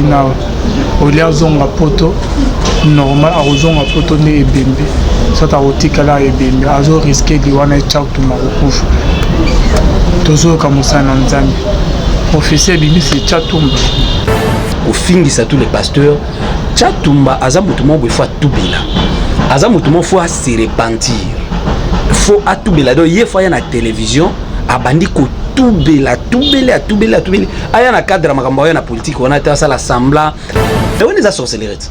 Na olia azonga poto normal, akozonga poto nde ebembe, soki akotikala ebembe, azorisquer liwa na Tshatumba, kokufa. Tozoyoka mosala na Nzambe, prophétie ebimisi Tshatumba. Kofingisa tous les pasteurs, Tshatumba aza motu moko boye, faut atubela. Aza motu moko, faut ase repentir, faut atubela. Donc ye faut aya na télévision, abandi kotubela, atubeli, atubeli, atubeli. Aya na cadre ya makambo, aya na politique wana te, asala semblant wana eza sorcellerie te.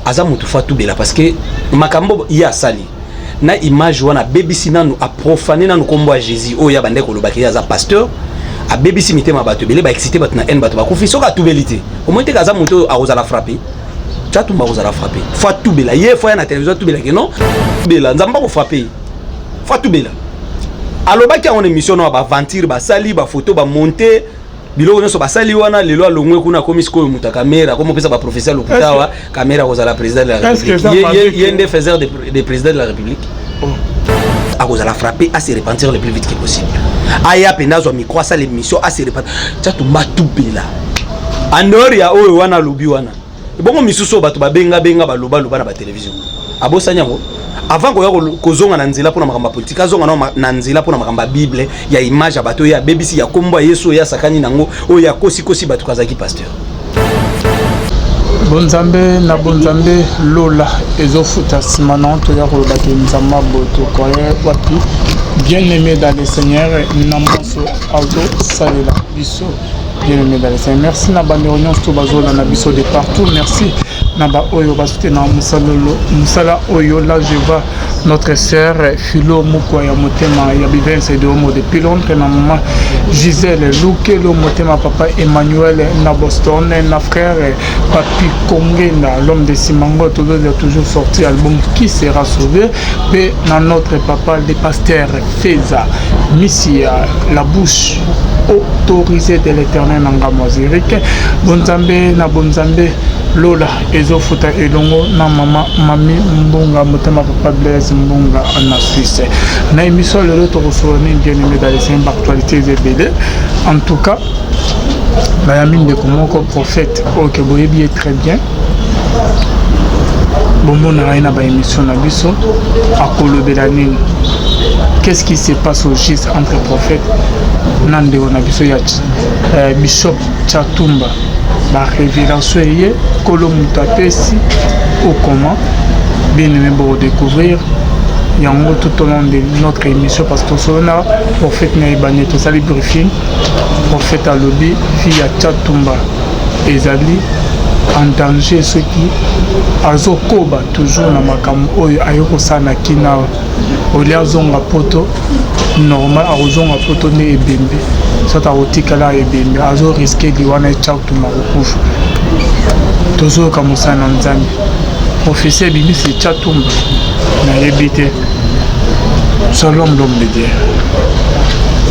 Aza motu, faut atubela, parce que makambo ye asali na image wana, abebisi nanu, aprofaner nanu nkombo ya Jésus oyo abandaki kolobaki ye aza pasteur. Abebisi mitema bato ebele, baexciter bato na haine, bato bakufi. Soki atubeli te, omoi teke aza moto oyo akozala frappé. Tshatumba akozala frappé. Faut atubela ye, faut aya na télévision, atubelaki non bela Nzambe akofrapper ye. Faut atubela. Alobaki yango na émission no, baaventure basali, bafoto bamonter, biloko nyonso basali wana. Lelo alongwe kuna, akomi sikoyo moto ya Kamerhe, akomi opesa baprophétie ya lokuta awa. Kamerhe akozala président de la République. Ye nde faiseur de président de la République. Akozala frappé. À se repentir le plus vite que possible. Aya mpenza, azwa micro, asala émission, ase repentir. Tshatumba atubela en dehors ya oyo wana alobi wana. Ebongo misusu oyo bato babengabenga, balobaloba na batelevizio, abosani yango. Avant koya kozonga na nzela mpona makambo ya politike, azonga na nzela mpona makambo ya Bible, ya image ya bato oyo abebisi, ya kombo ya Yesu oyo asakani nango, oyo akosikosi bato kazalaki pasteur. Bonzambe na bonzambe, lola ezofuta. Nsima na toya koloba te Nzambe boto koye wapi. Bien aimé dans le Seigneur, na nyonso azosalela biso. Bien aimé dans le Seigneur, merci na bandeko nyonso to bazolanda biso de partout. Merci na baoyo basoutenir mosala oyo. Là, je vois notre sœur Philo Mokwa ya motema ya Bivense de Homo depuis Londres, na mama Gisèle Lukelo motema papa Emmanuel na Boston, na frère Papi Kongenda, l'homme de Simango, tozozela toujours sorti album Qui sera sauvé, mpe na notre papa le pasteur Feza Misia, la bouche autorisée de l'Éternel na ngambo ya Zurich. Bonzambe na bonzambe, lola ezofuta elongo na mama Mami Mbunga motema papa Blaise Mbunga na Suisse. Na émission lelo tokosolola nini? Bien aimé dans le Seigneur, baactualité eza ebele. En tout cas, nayambi ndeko moko, prophète oyo ke boyebi ye très bien, bomonaka ye na baémission na biso. Akolobela nini? Qu'est-ce qui se passe au juste entre prophète na ndeko na biso ya bishop Tshatumba? Barévélation eye kolo moto apesi ou comment? Bien aimé, bokodécouvrir yango tout au long de notre émission, parce que tosolo na prophète na ebani, tosali briefing. Prophète alobi vie ya Tshatumba ezali en danger soki azokoba toujours na makambo oyo aye kosala na kina. Olia azonga poto normal, akozonga poto nde ebembe, soki akotikala ebembe, azorisquer liwa na Tshatumba, kokufa. Tozoyoka mosala na Nzambe, prophétie ebimisi Tshatumba, nayebi te. Shalom, l'homme de Dieu.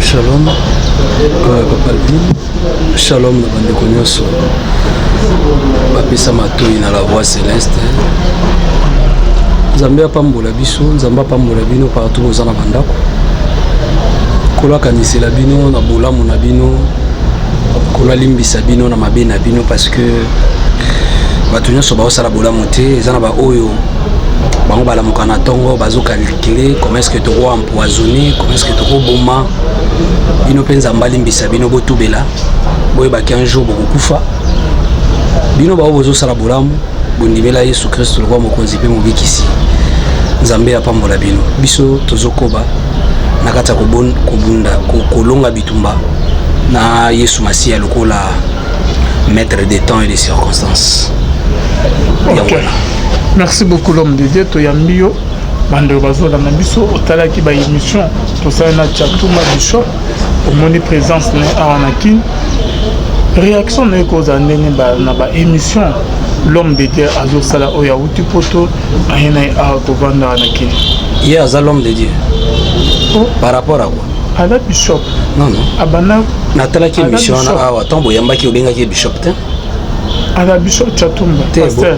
Shalom, papa Alvin. Shalom na bandeko nyonso bapesa matoi na la voix céleste. Nzambe apambola biso, Nzambe apambola bino partout boza na bandako. Nkolo akanisela bino na bolamu na bino, Nkolo alimbisa bino na mabe na bino, parce que bato nyonso baosala bolamu te. Eza na baoyo bango balamuka na ntongo, bazocalculer comment est ce que toko empoisonner, comment est ce que tokoboma bino. Mpe Nzambe alimbisa bino, botubela, boyebaki un jour bokokufa. Bino bao bozosala bolamu, bondimela Yesu Kristo lokola mokonzi mpe mobikisi, Nzambe apambola bino. Biso tozokoba na kati ya kobunda, kolonga bitumba na Yesu Masiya lokola maître des temps et des circonstances. Ok, merci beaucoup, l'homme de Dieu. Toyambi yo, bandeko bazolanda biso. Otalaki baémission tosali na Tshatumba bishop, omoni présence na ye awa na Kine. Réaction na ye kozala ndenge na baémission l'homme de Dieu azosala, oyo awuti poto, aye na ye awa kovandaka na Kine? Ye aza l'homme de Dieu? Oh. Par rapport à quoi? Aza bishop. Non. Abanda Natalaki Aza émission wana bishop. Awa ntango boyambaki, obengaki ye bishop te? Aza bishop Tshatumba. Te. Pasteur.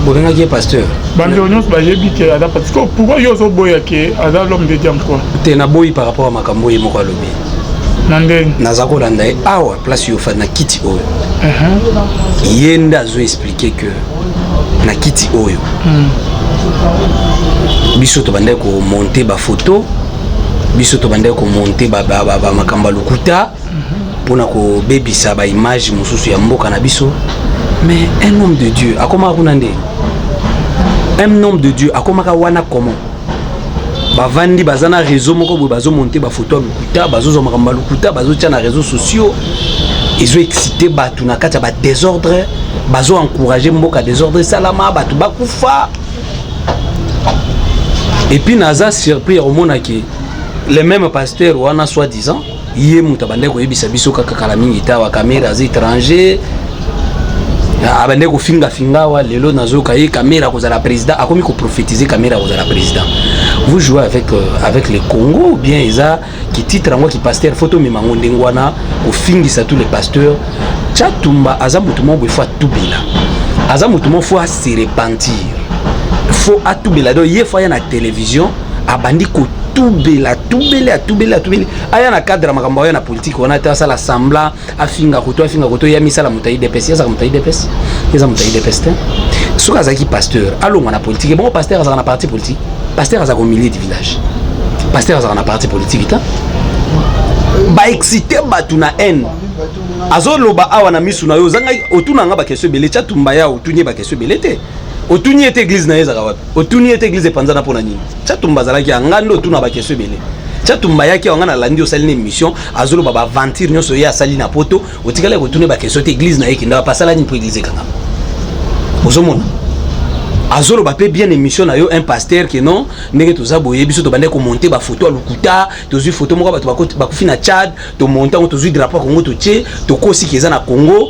Bobengaki ye pasteur. Bandeko nyonso bayebi ke aza, parce que pourquoi yo ozoboya ke aza l'homme de Dieu encore? Te, naboyi par rapport à makambo ye moko alobi. Na ndenge Naza kolanda ye awa, place yo ofandi na kiti oyo. Ye nde azo expliquer que na kiti oyo biso tobandaki komonter bafoto, biso tobandaki komonter bamakambo ya lokuta mpona kobebisa baimage mosusu ya mboka na biso. Mais un homme de Dieu akomaka kuna nde? Un homme de Dieu akomaka wana comment? Bavandi, baza na réseau moko boye, bazomonter bafoto ya lokuta, bazozwa makambo ya lokuta, bazotia na réseaux sociaux, ezoexciter bato na kati ya badésordre, bazoencourager mboka désordre esalama, bato bakufa. Et puis naza surpris ya komona ke le même pasteur wana, soi disant ye moto abandaki koyebisa biso kaka kala mingi te awa, Kamerhe aza étranger, abandaki kofingafinga awa. Lelo nazoyoka ye, Kamerhe akozala président, akomi koprophétiser Kamerhe akozala président. Vous jouez avec le Congo ou bien? Eza kititre yango ki pasteur, faut tomema yango ndenge wana, kofingisa tous les pasteurs. Tshatumba aza motu moko boye, faut atubela. Aza motu moko, faut ase repentir, faut atubela. Donc ye faut aya na télévision, abandi kotubela, atubeli, atubeli, atubeli, aya na cadre ya makambo, aya na politique wana te, asala semblant, afinga koto, afinga koto, ya misala. Moto ya UDPS, azaka moto ya UDPS, eza moto ya UDPS te. Soki azalaki pasteur, alongwa na politique. Bongo pasteur azalaka na parti politique? Pasteur azalaka au milieu du village, pasteur azalaka na parti politique te. Baexciter bato na haine. Azoloba awa na misu na yo, ozangai otuna nga baquestion ebele. Tshatumba ya otuni ye baquestion ebele te. Otuni ye te église na ye ezalaka wapi? Otuni ye te église epanzana mpo na nini? Tshatumba azalaki ya nga nde otuna baquestion ebele. Tshatumba yaki awa, nga nalandi, osali na émission, azoloba baaventure nyonso ye asali na Poto. Otikali kotuna baquestion te. Église na ye ekenda wapi? Asala nini mpo église ekangama? Ozomona azoloba mpe bien émission na yo, un pasteur ke non, ndenge toza boye, biso tobandaki komonter bafoto ya lokuta. Tozwi foto moko, bato bakufi na Tchad, tomonter yango, tozwi drapeau ya Congo, totie, tokosiki eza na Congo.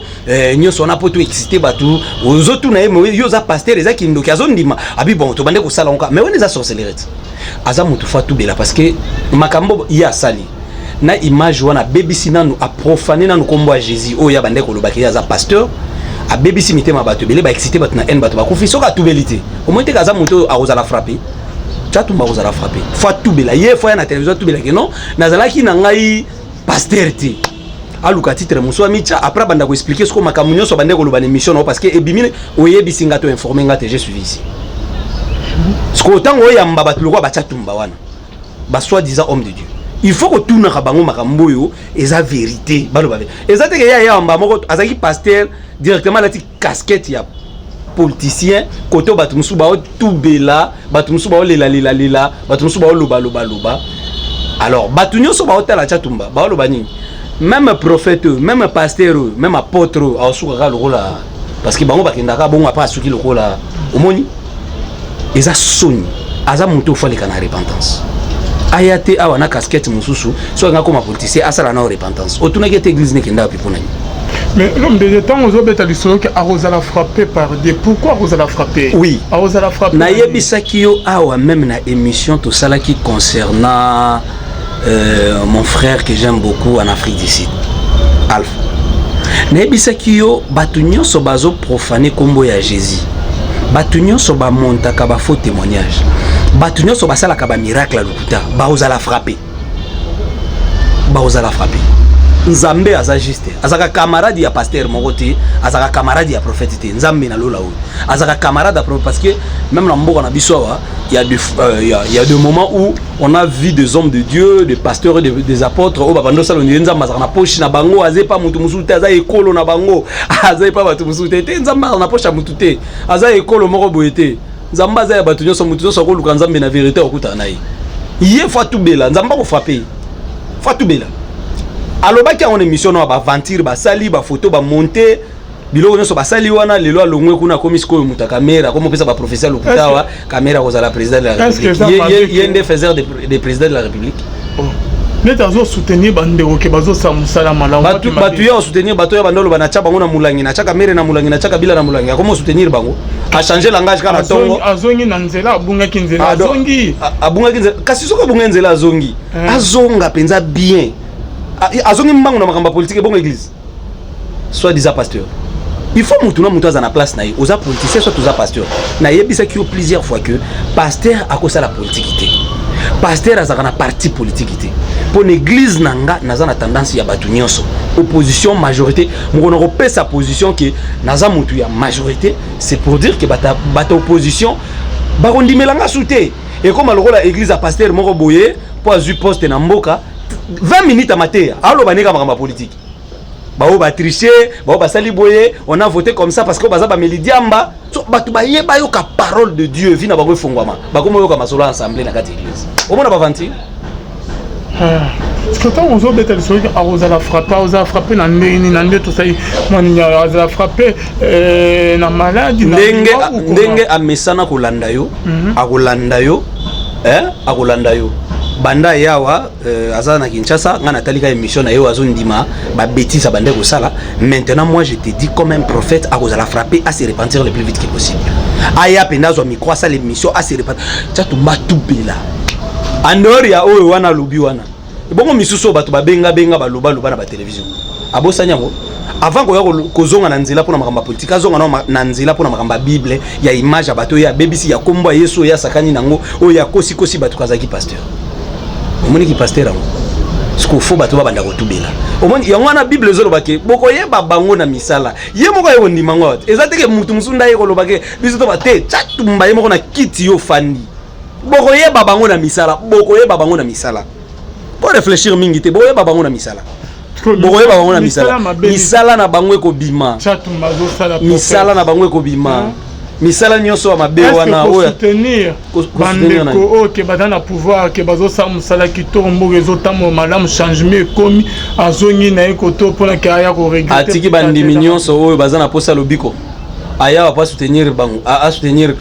Nyonso wana mpo toexciter bato. Ozotuna ye, yo oza pasteur, eza kindoki. Azondima abi bon, tobandaki kosala yango, mais wana eza sorcellerie te. Aza motu, faut atubela, parce que makambo ye asali na image wana, abebisi nanu, aprofaner nanu nkombo ya Jésus oyo abandaki kolobaki ye aza pasteur. Abebisi mitema bato ebele, baexciter bato na haine, bato bakufi. Soki atubeli te, omoi teke aza moto oyo akozala frappé. Tshatumba akozala frappé. Faut atubela ye, faut aya na télévision, atubelaki non, nazalaki na ngai pasteur te. Aluka titre mosusu amitya, après abanda koexpliquer soko makambo nyonso abandaki koloba na émission na yo, parce que ebimi, oyebisi nga to informe nga te, j'ai suivi ici. Sikoyo ntango oyamba bato lokola baTshatumba wana, basoi-disant homme de Dieu, il faut kotunaka bango makambo oyo eza vérité, baloba eza teke ye ayamba moko azalaki pasteur, directement alati casquette ya politicien. Kote oyo bato mosusu baotubela, bato mosusu baolelalelela, bato mosusu baolobalobaloba. Alors bato nyonso baotala Tshatumba, baoloba nini? Même prophète oyo, même pasteur oyo, même apôtre oyo, aosukaka lokola, parce que bango bakendaka bongo, apa asuki lokola. Omoni, eza soni. Aza moto oyo faut aleka na repentance. Aya te awa na casquette mosusu. Soki anga koma politicien, asala na repentance. Otunaki ete église nekenda wapi, mpona nini? Mais l'homme de Dieu, ntango ozobeta lisolo ke akozala frappé par Dieu, pourquoi akozala frappé? Oui. Akozala frappé? Nayebisaki yo awa même na émission tosalaki concernant mon frère que j'aime beaucoup en Afrique du Sud, Alpha. Nayebisaki yo, bato nyonso bazoprofaner nkombo ya Jésus, bato nyonso bamontaka bafaux témoignage, bato nyonso basalaka bamiracle ya lokuta, baozala frappé, baozala frappé. Nzambe aza juste, azalaka camarade ya pasteur moko te, azalaka camarade ya prophète te. Nzambe na lola oyo azalaka camarade ya prophète, parce que même na mboka na biso awa, il y a des moments où on a vu des hommes de Dieu, des pasteurs et des apôtres oyo babandi osala ondire Nzambe azalaka na poche na bango, aza epa motu mosusu te, aza ekolo na bango, aza epa bato mosusu te. Te, Nzambe azalaka na poche ya motu te, aza ekolo moko boye te. Nzambe aza ya bato nyonso. Motu nyonso akoluka Nzambe na vérité, akokutana na ye. Ye faut atubela, Nzambe akofrapper. Faut atubela. Alobaki yango na émission no, baaventure basali, bafoto bamonter, biloko nyonso basali wana. Lelo alongwe kuna, akomi sikoyo moto ya Kamerhe, akomi opesa baprophétie lokuta awa, Kamerhe akozala président de la République. Ye nde faiseur de président de la République. Neti azosoutenir bandeko ke bazosala mosala malamu. Bato ya osoutenir, bato ya bando oloba natya bango na molangi, natya Kamerhe na molangi, natya Kabila na molangi, akomi osoutenir bango, achange langage kaka na ntongo. Azongi na nzela, abungaki nzela, azongi. Abungaki nzela, kasi soki abungaki nzela, azongi, azonga mpenza bien. Azongi mbangu na makambo ya politike. Bongo église, soit disant pasteur, il faut mutu na mutu aza na place na ye. Oza politicien, soit oza pasteur. Nayebisaki yo plusieurs fois que pasteur akosala politike te. Pasteur azalaka na parti politique te. Mpo na église na nga, naza na tendance ya bato nyonso, opposition, majorité. Moko na kopesa position ke naza motu ya majorité, c'est pour dire que bato opposition bakondimela nga su te. Ekóma lokola église ya pasteur moko boye, mpo azwi poste na mboka, 20 minutes amateya, aloba ndenge makambo ya politique, bao batriche, bao basali boye, on a voté comme ça parce que baza bameli diamba. So bato bayeba yoka parole de Dieu, vi na bango efongwama, bakoma yoka masolo ya assemblée na kati ya église, omona baventure. Parce que ntango ozobeta lisolo, akozala frappé, akozala frappé na ndenge nini? Na nde tosali mwanini, azala frappé na maladie? Ndenge amesana kolanda yo, akolanda yo, akolanda yo banda ye awa. Aza na Kinshasa, ngai natali ka émission na ye oyo azondima babêtises abande kosala. Maintenant, moi, je te dis comme un prophète, akozala frappé, à se repentir le plus vite que possible. Aya mpenza, azwa micro, asala émission, à se repentir. Tshatumba tubela en dehors ya oyo wana alobi wana. Ebongo misusu oyo bato babengabenga, balobaloba na batelevizio, abosani yango. Avant koya kozonga na nzela mpona makambo ya politike, azonga na nzela mpona makambo ya Bible, ya image ya bato oyo abebisi, ya kombo ya Yesu oyo asakani nango, oyo akosikosi bato. Kazalaki pasteur, omoniki pasteur yango siko fo bato babanda kotubela. Omoni yango wana, Bible ezoloba ke bokoyeba bango na misala. Ye moko aye kondima ngo te. Eza teke mutu mosusu nde aye koloba ke biso to te. Tshatumba ye moko na kiti yo fandi, bokoyeba bango na misala, bokoyeba bango na misala. Po réfléchir mingi te, bokoyeba bango na misala, bokoyeba bango na misala. Misala na bango ekobima, misala na bango ekobima, misala nyonso ya mabe wana. Oyo soutenir bandeko oyo ke baza na pouvoir, ke bazosala mosala kitoko, mboka ezotambola malamu, changement ekomi, azongi na ye koto mpona ke aya koregretter. Atiki bandimi nyonso oyo baza na posa lobiko, aya po asoutenir bango, asoutenir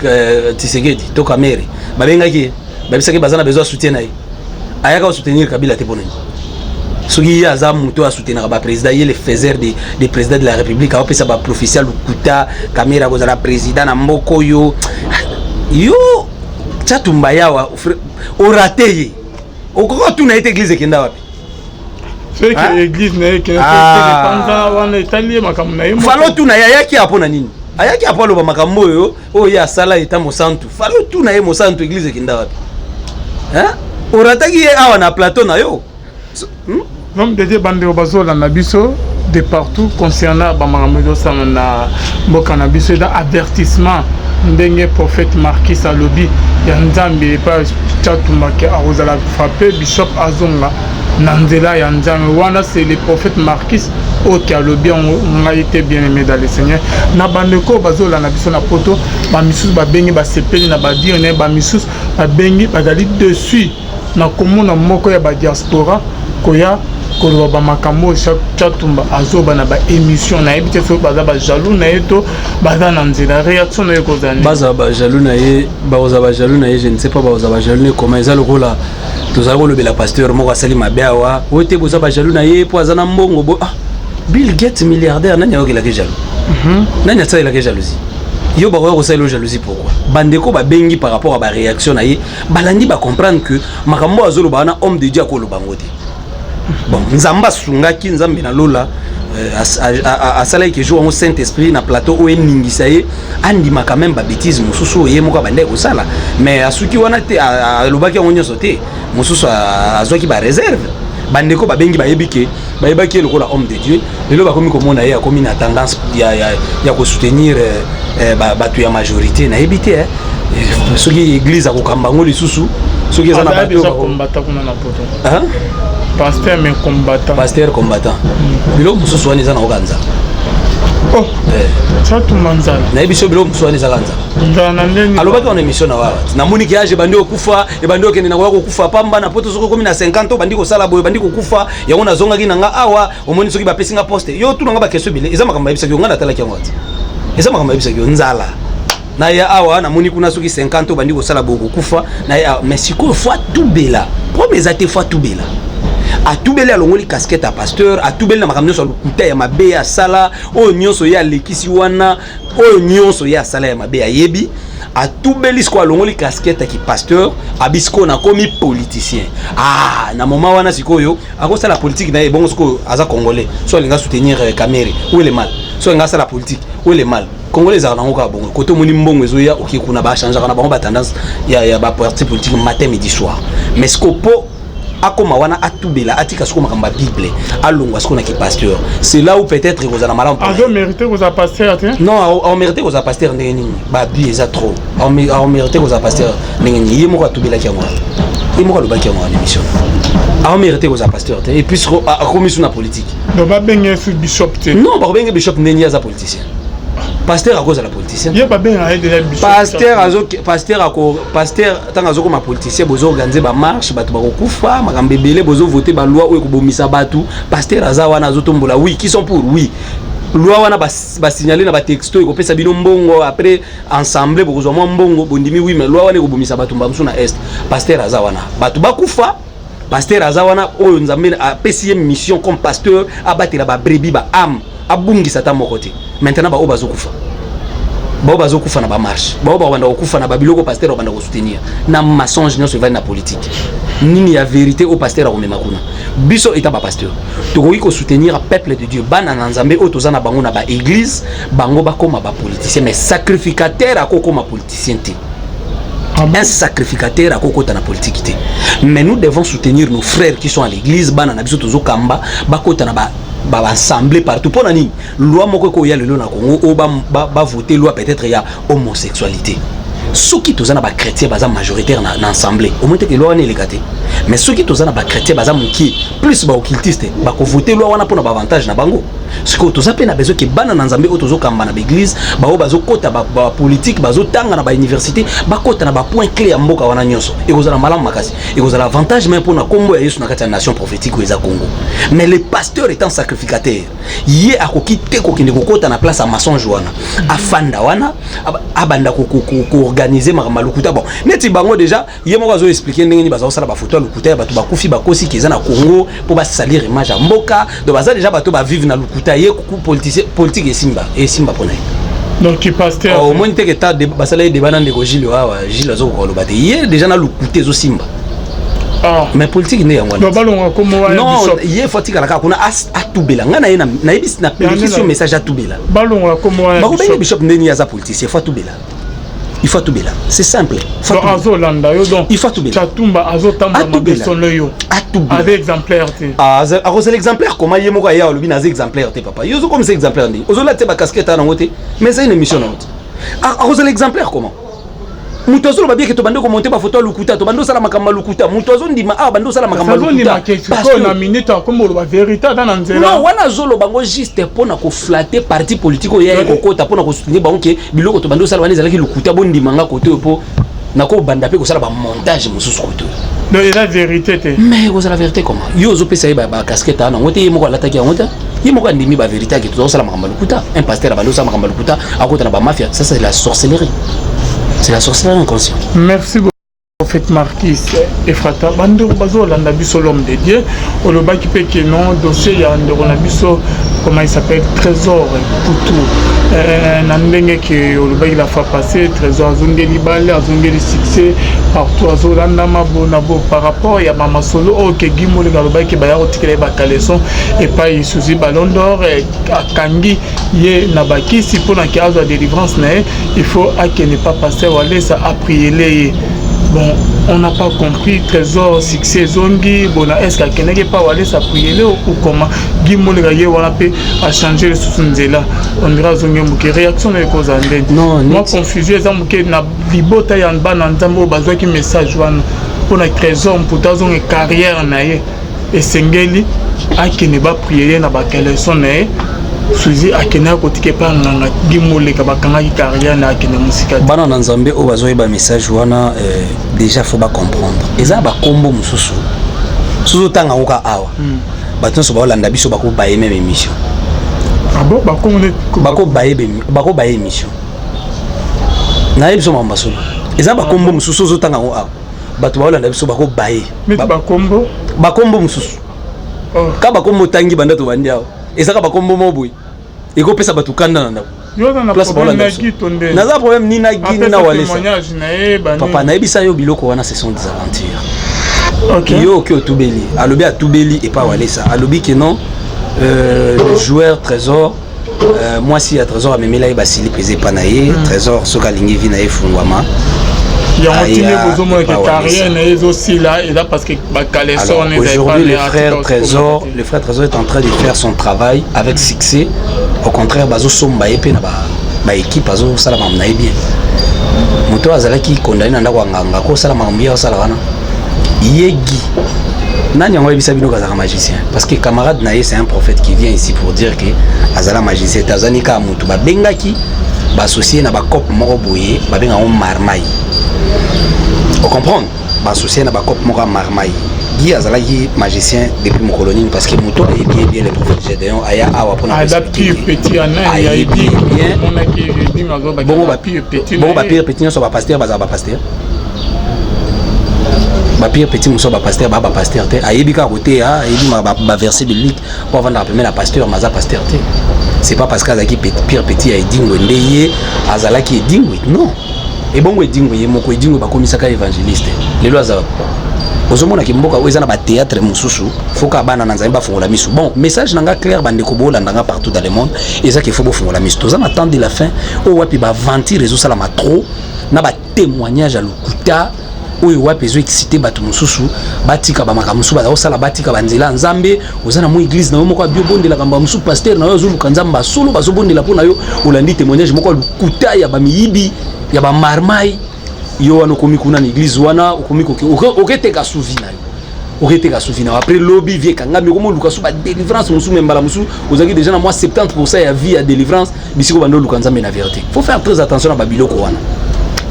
Tshisekedi to Kamerhe. Babengaki ye, babisaki baza na besoin ya soutien na ye, ayaka kosoutenir Kabila te. Mpo nini? Soki ye aza moto oyo asoutenaka baprésident, ye le faiseur de président de la République, aopesa baprophétie ya lokuta, Kamerhe akozala président na mboka oyo. Yo Tshatumba yawa orate ye, okoki otuna ye te église ekenda wapi? Soki église na ye epanzana wana, etali ye, makambo na ye. Falo otuna ye, ayaki apo na nini? Ayaki apo aloba makambo oyo oyo ye asala eta mosantu. Falo otuna ye, mosantu, église ekenda wapi? Orataki ye awa na plateau na yo. L'homme de Dieu, bandeko bazolanda biso de partout, concernant bamakambo ezosala na mboka na biso, eza avertissement ndenge prophète Markis alobi ya Nzambe epai Tshatumba ke akozala frappé, bishop azonga na nzela ya Nzambe. Wana c'est le prophète Markis oyo ke alobi yango, ngai te. Bien aimé dans le Seigneur, na bandeko oyo bazolanda biso na poto, bamisusu babengi, basepeli na badire na ye, bamisusu babengi, bazali dessus na komona moko ya badiaspora koya koloba bamakambo oyo Tshatumba azoba na baémission. Nayebi te soki baza bajaloux na ye to baza na nzela. Réaction na ye kozala? Bazala bajaloux na ye, bakozala bajaloux na ye, je ne sais pas bakozala bajaloux na ye comment. Eza lokola tozala kolobela pasteur moko asali mabe awa, oyo te boza bajaloux na ye mpo aza na mbongo. Bo ah, Bill Gates milliardaire, nani ayokelaki jaloux? Nani asalelaki jalousie? Yo bakoya kosalela jalousie pourquoi? Bandeko babengi par rapport à baréaction na ye, balandi, bacomprendre que makambo oyo azoloba wana, homme de Dieu akoloba yango te. Bon, Nzambe asungaki, Nzambe na lola asalaki ke jour yango Saint Esprit na plateau oyo eningisa ye, andima quand même babêtise mosusu oyo ye moko abandaki kosala. Mais asuki wana te, alobaki yango nyonso te, mosusu azwaki baréserve. Bandeko babengi, bayebi ke bayebaki ye lokola homme de Dieu, lelo bakomi komona ye akomi na tendance ya kosoutenir bato ya majorité. Nayebi te soki église akokamba yango lisusu, soki eza na bato kuna na poto. Pasteur mais combattant. Pasteur combattant. Biloko mosusu wana eza na oka nzala. Oh, Tshatumba nzala? Nayebi so biloko mosusu wana ezaka nzala. Nzala na ndeni? Alobaki wana émission na wawa, namoni ke age ebandi kokufa, ebandi okende na koya kokufa pamba na poto. Soki okomi na 50, obandi kosala boye, obandi kokufa. Yango nazongaki na nga awa. Omoni, soki bapesi nga poste, yo tuna nga baquestion ebele. Eza makambo ayebisaki yo, nga natalaki yango ati eza makambo ayebisaki yo. Nzala na ye awa, namoni kuna soki 50 obandi kosala boye, kokufa na ye awa. Mais sikoyo fo atubela, problème eza te, fo atubela. Atubeli, alongoli casquette ya pasteur, atubeli na makambo nyonso ya lokuta ya mabe asala, oyo nyonso ye alekisi wana, oyo nyonso ye asala ya mabe, ayebi, atubeli. Sikoyo alongoli casquette ya kipasteur, abi sikoyo nakomi politicien. Ah, na moment wana sikoyo akosala politique na ye. Bongo sikoyo aza Congolais, so alinga soutenir Kamerhe, où est le mal? Soki nga asala politique, où est le mal? Congolais ezalaka nango kaka bongo. Kote omoni mbongo ezoya, oke kuna, bachangeaka na bango batendance ya baparti politique matin, midi, soir. Mais siko mpo akoma wana, atubela, atika siko makambo ya Bible, alongwa siko na kipasteur, c'est là où peut-être ekozala malamu. Azomérite kozala pasteur te? Non, aomérite kozala pasteur ndenge nini? Babi eza trop. Aomérite kozala pasteur ndenge nini? Ye moko atubelaki yango wana, ye moko alobaki yango wana émission. Aomérite kozala pasteur te. Et puis akomi su na politique. Donc babenge su bishop te? Non, bakobenge bishop ndenge ye aza politicien? Pasteur akozala politicien? Ye babengaka ye déjà bishop. Pasteur azo, pasteur ako, pasteur ntango azokoma politicien, bozoorganiser bamarche, bato bakokufa, makambo ebele, bozovote baloi oyo ekobomisa bato. Pasteur aza wana, azotombola oui, qui sont pour oui loi wana, basignale na batexto, ekopesa bino mbongo, après ensemble bokozwa mwa mbongo, bondimi oui, mais loi wana ekobomisa bato bamosusu na Est. Pasteur aza wana, bato bakufa, pasteur aza wana. Oyo Nzambe apesi ye mission comme pasteur, abatela babrebis, baâme, abungisa ata moko te. Maintenant baoyo bazokufa, bao bazokufa na bamarche, bao babanda kokufa na babiloko, pasteur babanda kosoutenir na mensonge nyonso evandi na politique. Nini ya vérité oyo pasteur akomema kuna? Biso eta bapasteur tokoki kosoutenir peuple de Dieu, bana na Nzambe oyo toza na bango na baéglise, bango bakóma bapoliticien. Mais sacrificateur akokóma politicien te. Un sacrificateur akokota na politique te. Mais nous devons soutenir nos frères qui sont à l'église, bana na biso tozokamba, bakota na ba baassemblée partout. Mpo na nini? Loi moko ekoya lelo na Congo oyo bavote loi peut-être ya homosexualité, soki toza na bachrétien baza majoritaire na assemblée, omoni teke loi wana eleka te. Mais soki toza na bachrétien baza mokie, plus baoccultiste bakovote loi wana mpona baavantage na bango. Sikoyo toza mpe na besoin ke bana na Nzambe oyo tozokamba na baeglise, baoyo bazokɔta bapolitique, bazotanga na bauniversité, bakɔta na bapoint clé ya mboka wana nyonso. Ekozala malamu makasi, ekozala avantage même mpona nkombo ya Yesu na kati ya nation prophétique oyo eza Congo. Mais le pasteur étant sacrificateur, ye akoki te kokende kokɔta na place ya mensonge wana, afanda wana, abanda koorganiser makambo ya lokuta. Bon, neti bango déjà, ye moko azoexpliquer ndenge nini baza kosala bafoto ya lokuta ya bato bakufi, bakosiki eza na Congo mpo basalir image ya mboka. Donc baza déjà bato bavivre na lokuta. Ye politicien, politique esimba, esimba mpo na ye? Donc pasteur Omoni teke ta basala ye débat na ndeko Gile awa. Gile azokoka koloba te, ye déjà na lokuta ezosimba. Mais politique nde yango. Wana. Non, ye fo atikala kaka kuna, atubela. Ngai na ye nayebisi, napelekisi yo message, atubela. Balongola kombo wana. Bakobenge bishop ndeni? Aza politicien, fo atubela, il faut atubela, c'est simple. Azolanda yo donc. Il faut atubela. Chatumba azotambola mabe solo yo. Atubela. Aza exemplaire te. Akozala exemplaire koma? Ye moko aya alobi naza exemplaire te. Papa, yo ozokomisa exemplaire ndenge ozolata te bacasquette nango te, mais eza une émission nango te. Akozala exemplaire comment? Moto azoloba bieke tobandi komonter bafoto ya lokuta, tobandi osala makambo ya lokuta, moto azondima awa bandi osala makambo ya lokuta. Na minute akomba oloba vérité ata na nzela. Non, wana azoloba ngo juste mpona koflatter parti politique oyo yaye kokota, mpona kosoutenir bango ke biloko tobandi osala wana ezalaki lokuta, bondimanga kote oyo mpo nakobanda mpe kosala bamontage mosusu kote oyo. Donc eza vérité te? Mais kozala vérité comment? Yo ozopesa ye bacasquette wana yango te, ye moko alataki yango te, ye moko andimi bavérité ake tozosala makambo ya lokuta. Un pasteur abandi osala makambo ya lokuta, akota na bamafia, ça c'est la sorcellerie, c'est la sorcellerie inconsciente. Merci beaucoup, prophète Marquis Efrata. Bandeko bazolanda biso, l'homme de Dieu olobaki mpe ke non, dossier ya ndeko na biso, comment il s'appelle, Trésor Putu, na ndenge ke olobaki la fois passée, Trésor azongeli bale, azongeli succès partout, azolandama bo na bo par rapport ya bamasolo oyo ke Guy Moleka alobaki baya kotikela ye bacaleçon epai Suzi Balondor, akangi ye na bakisi mpona ke azwa délivrance na ye, il faut akende pa pasteur Walesa apriele ye. Bon, on n'a pas compris. Trésor succès ezongi bona, est ce que akendaki pa Walesa apriele ou comment? Guy Moleka ye wana mpe achange lisusu nzela, on dirait azongi moke. Réaction na ekozala ndeni? Mwa confusion eza moke na libota ya bana Nzambe oyo bazwaki message wana. Mpona Trésor Mputa azonga carrière na ye, esengeli akende bapriere na bacaleçon na ye. Suzi akendaki kotika epai nganga Guy Moleka, bakangaki carrière na akende mosika. Bana na Nzambe oyo bazoyeba message wana, déjà faut bacomprendre eza bakombo mosusu. Soki otanga yango ka awa, bato nyonso baolanda biso bakobaye même émission. Ah bon, bakombo? Bakobaye émission. Nayebi biso makambo basolo, eza bakombo mosusu. Ozotanga yango awa, bato baolanda biso bakobaye. Bakombo? Bakombo mosusu ka bakombo otangi banda tobandi awa, ezaka bakombo mo boye ekopesa bato kanda na ndako. Naza problème ni na Guy ni na Walesa. Papa, nayebisa yo, biloko wana ce sont des aventures. Yo oki otubeli, alobi atubeli epa Walesa, alobi ke non, le joueur Trésor Mwasi ya Trésor amemela ye basilipe, eza epa na ye. Trésor, soki alingi vie na ye efungwama, yango tinde bozomona ke carrière na ye ezosila, eza parce que bacaleçon. Aujourd'hui, le frère Trésor est en train de faire son travail avec succès. Au contraire, bazosomba ye mpe na baéquipe, azosala makambo na ye bien. Moto oyo azalaki condamné na ndako ya nganga, kosala makambo ye asala wana, yegi nani yango ayebisa bino kazalaka magicien? Parce que camarade na ye, c'est un prophète qui vient ici pour dire que azala magicien te. Azali kaka motu babengaki, baassocié na bacope moko boye, babengango marmaille. Ocomprendre? Baassocié na bacope moko ya marmaille. Guy azalaki magicien depuis mokolo nini? Parce que moto ayebi ye bien, le prophète Gédéon aya awa mpona ayebi bien. Bongo bapire petit nyonso bapasteur bazala bapasteur, bapire petit mosusu bapasteur baa bapasteur te. Ayebi kaka koteya, ayebi baverset biblique po avandaka pembe na pasteur, mais aza pasteur te. C'est pas parce que azalaki pire petit ya Edingwe nde ye azalaki Edingwe. Non. Ebongo Edingwe ye moko, Edingwe bakomisaka évangéliste, lelo aza. Ozomonaki mboka oyo eza na bathéâtre mosusu. Foka bana na Nzambe bafongola miso. Bon, message na nga clair, bandeko boolanda nga partout dans le monde, eza ke faut bofongola miso. Toza na temps de la fin oyo wapi baaventure ezosalama trop na batémoignage ya lokuta, oyo wapi ezoexcite bato mosusu batika bamakambo mosusu baza kosala, batika banzela ya Nzambe. Oza na mwa église na yo moko abi obondelaka mbala mosusu, pasteur na yo azoluka Nzambe asolo, bazobondela mpo na yo. Olandi témoignage moko ya lokuta ya bamiyibi ya bamarmai. Yo wana okomi kuna na église wana, okomi oketeka suvi na yo, oketeka suvi na yo. Après lobi vie ekangami, okomi oluka su badélivrance mosusu. Me mbala mosusu ozalaki déjà na mwa 70 ya vie ya délivrance bisiko bando oluka Nzambe na vérité. Faut faire très attention na babiloko wana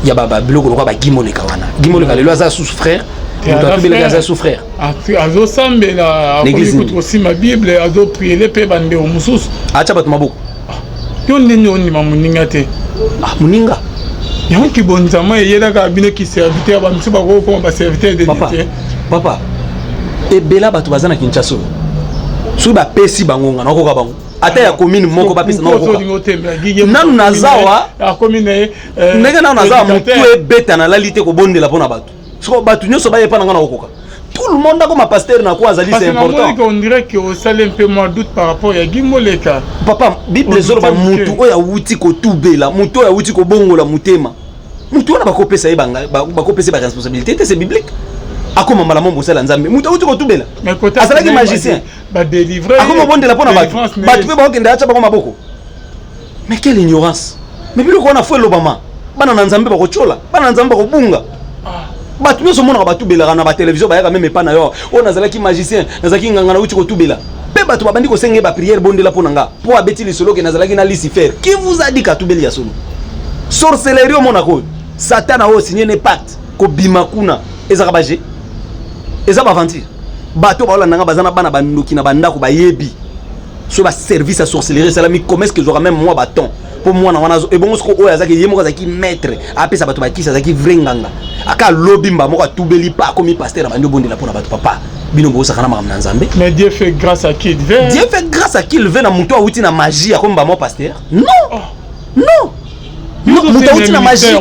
ya babiloko lokola bagimoleka wana. Gimoleka lelo aza sous frère, moto atubelaki aza sous frère. Azosambela, akomi kutu kosima Bible, azopriele mpe bandeko mosusu. Atya bato maboko. Yo ndenge ondima moninga te. Ah, moninga. Yango kibonzama eyelaka bino kiserviteur, bamisu bakokoma baserviteur de Papa, papa, ebela bato baza na Kinshasa oyo, soki bapesi bango, nga nakoka bango ata ya commune moko bapesa, nakoka. Nanu nazawa ndenge nanu nazawa, motu ebeta, nalali te kobondela mpo na bato. Soko bato nyonso bayepa na nga, nakokoka. Tout le monde akoma pasteur na ko azali, c'est important. On dirait que osali un peu moins doute par rapport ya Gimoleka. Papa, Bible ezoloba mutu oyo awuti kotubela, mutu oyo awuti kobongola motema, mutu wana bakopesa ye, bakopesa ye baresponsabilité te. C'est biblique. Akoma mbala mo mosala Nzambe. Mutu awuti kotubela, azalaki magicien, akoma obondela mpo na bato, bato mpe bakokende atya bango maboko. Mais quelle ignorance! Mais biloko wana faut elobama. Bana na Nzambe bakotyola, bana na Nzambe bakobunga. Bato nyonso omonaka batubelaka na batelevizio, bayaka meme epa na yo: oyo nazalaki magicien, nazalaki nganga, nauti kotubela. Mpe bato babandi kosenga ye baprière, bondela mpo na nga, mpo abeti lisolo ke nazalaki na Lucifer. Qui vous a dit katubeli ya solo? Sorcellerie omonaka oyo, Satana oyo signe ne pacte kobima kuna, ezaka baje, eza baaventure. Bato baolanda nga baza na bana bandoki na bandako, bayebi so baservice ya sorcellerie esalami. Comment est-ce que ezwaka même mwa baton mpo mwana wana? Ebongo soko oyo azalaki ye moko, azalaki maître, apesa bato bakisi, azalaki vrai nganga, aka alobi mba moko atubeli pa akomi pasteur, abandi obondela mpona bato. Papa, bino bosaka na makambo na Nzambe. Mais Dieu fait grâce à qui il veut. Dieu fait grâce à qui il veut. Na moto awuti na magie, akomi ba mo pasteur? Non, oh. Non, moto awuti na magie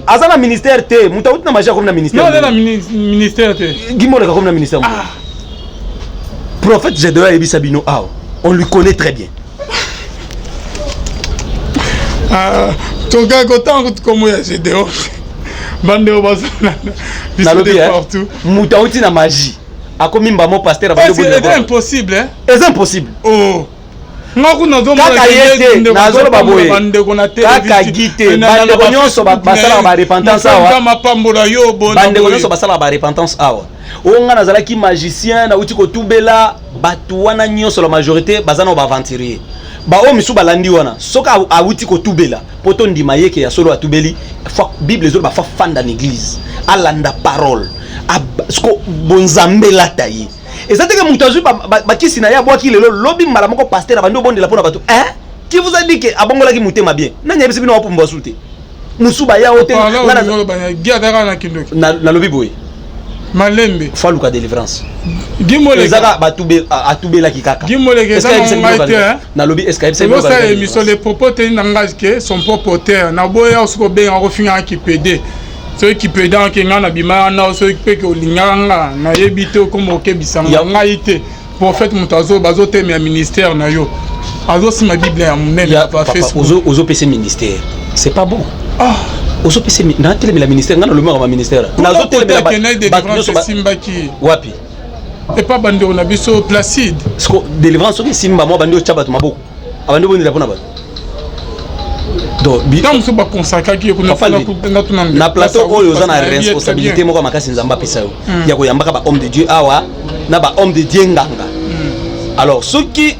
aza na ministère te. Moto awuti na magie akomi na ministère? Aza na ministère te. Gimoleka akomi na ministère? Ah. Prophète Gédéon ayebisa bino awa, on lui connaît très bien. Tokaka kotanga kutu kombo ya Gédéon, bandeko bazolanda biso de partout. Moto awuti na magie akomi mbamo pasteur? Eza impossible. Eza impossible. Oh, nga kuna. Kaka ye te, nazoloba boye, kaka gi te. Bandeko nyonso basalaka barepentance awa, mapambola yo. Bandeko nyonso basalaka barepentance awa, oyo nga nazalaki magicien, nauti kotubela, bato wana nyonso, la majorité baza na baaventurier. Baoyo misu balandi wana, soki awuti kotubela, mpo tondima ye ke ya solo atubeli, Bible ezoloba fa fanda na église, alanda parole, siko bonzambe elata ye. Eza teke moto azwi bakisi na ye, abwaki lelo, lobi mbala moko pasteur abandi obondela mpona bato. Hein, qui vous a dit ke abongolaki motema bien? Nani ayebisi bino? Wapumbwa su te, mosu baya o te. Nalobi boye. Malembe. Faut aluka délivrance. Ezaka atubelaki kaka. Nalobi. Est-ce émission, les propos teni langage que son propre auteur naboya. Soki obengaka, kofingaka kipede, soki kipede anke ngai nabima wana, soki mpe ke olingaka nga, nayebi te. Okoma okebisanga ngai te. Prophète, moto bazotemela ministère na yo. Azosima Bible ya monene. Ya papa, ozopesa ministère, c'est pas bon. Ah. Ozopesa, natelemela ministère, ngai nalobimaka ba ministère. Nazotelemela bato nyonso. Esimbaki. Wapi? Epa bandeko na biso Placide. Siko délivrance soki esimba mwa, bandi otya bato maboko, abandi obondela mpona bato. Donc ntango mosusu bakonsakaki ye. Papa, na plateau oyo oza na responsabilité moko ya makasi Nzambe apesa yo ya koyambaka ba homme de Dieu awa na ba homme de Dieu nganga. Alors soki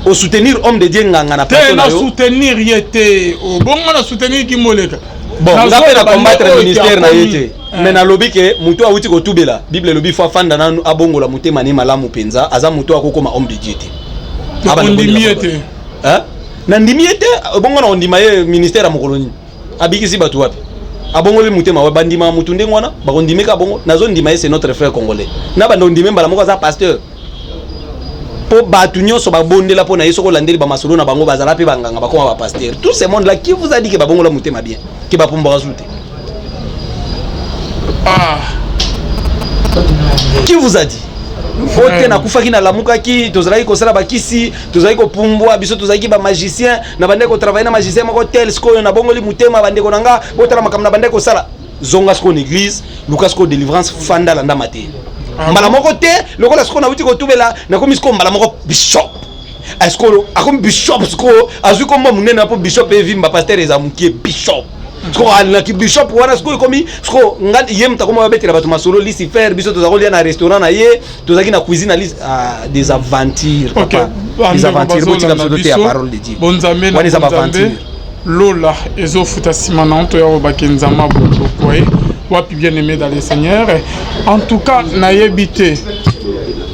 osoutenir homme de Dieu nganga na te plateau na na yo, soutenir ye te, obongo na soutenir Kimoleka. Bon, nga mpe na combattre ministère na ye te, mais nalobi ke moto awuti kotubela, Bible elobi fo afanda nanu, abongola motema ne malamu mpenza. Aza moto akokoma homme de Dieu te. Abanda Ondimi ye kobondela. te? Hein? Nandimi ye te. Bongo na ondima ye ministère ya mokolo nini? Abikisi bato wapi? Abongoli motema wa? Bandima motu ndenge wana, bakondimeka bongo. Nazondima ye, c'est notre frère congolais. Na banda ondime mbala moko aza pasteur, mpo bato nyonso babondela mpo na ye. Soki olandeli bamasolo na bango, bazala mpe banganga, bakoma bapasteur. Tout ce monde là qui vous a dit ke babongola motema bien, ke bapumbwaka su te? Ah. Qui vous a dit o te nakufaki, nalamukaki, tozalaki kosala bakisi, tozalaki kopumbwa, biso tozalaki bamagicien, na bandeki kotravailler na magicien moko tel, sikoyo nabongoli motema, bandeko na nga, botala makambo na bandeki kosala. Zonga sikoyo na église, luka sikoyo délivrance, fanda, landama te mbala moko te. Lokola sikoyo nauti kotubela, nakomi sikoyo mbala moko bishop. Sikoyo akomi bishop, sikoyo azwi kombo monene, mpo bishop evimba, pasteur eza mokie. Bishop sikoyo alingaki bishop wana, sikoyo ekomi sikoyo nga ye moto akoma babetela bato masolo Lucifer. Biso toza kolia na restaurant na ye, tozalaki na cuisine na ah, des aventures. Papa, des aventures. Botika biso toteya parole de Dieu. Bonzambe na Wana eza bonzambe. Baaventure. Lola ezofuta. Nsima na toya kobaki Nzambe abotoko ye wapi, bien aimé dans le Seigneur. En tout cas, nayebi te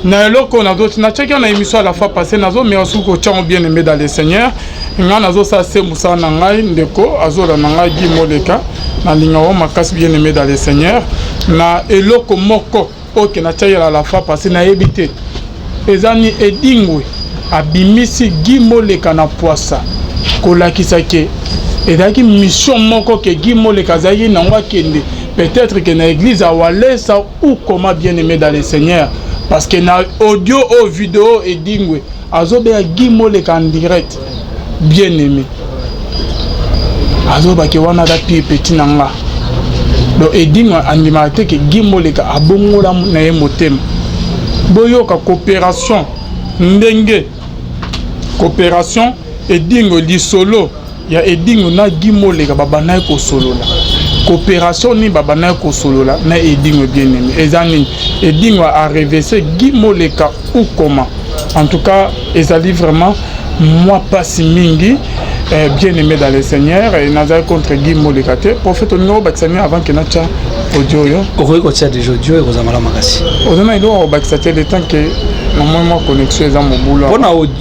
na eloko natiaki na émission à la fois passé, nazomeka soki kotiango. Bien aimé dans le Seigneur, ngai nazosala se mosala na ngai. Ndeko azolanda ngai, Guy Moleka, nalingako makasi. Bien aimé dans le Seigneur, na eloko moko oyo natiaki à la fois passé, nayebi te eza ni Edingwe abimisi Guy Moleka na poisa, kolakisa ke ezalaki mission moko ke Guy Moleka azalaki nango, akende peut-être ke na église ya Walesa ou comment. Bien aimé dans le Seigneur, parce que na audio oyo, video, Edingwe azobenga Guy Moleka en direct. Bien aimé, azobaki wana aza pire petit na nga. Donc Edingwe andimaka te ke Guy Moleka abongola na ye motema. Boyoka coopération, ndenge coopération Edingwe, lisolo ya Edingwe na Guy Moleka, babandaki kosolola coopération nini, babandaki kosolola na Edingwe. Bien aimé, eza nini? Edingwe arenverser Guy Moleka ou comment? En tout cas, ezali vraiment mwa mpasi mingi. Bien aimé dans le Seigneur, nazali contre Guy Moleka te. Prophète, olingi obakisa nini avant ke natya audio oyo? Okoki kotia déjà audio, ekozala malamu makasi. Oza na eloko kobakisa te, le temps ke namoi mwa connexion eza mobulu.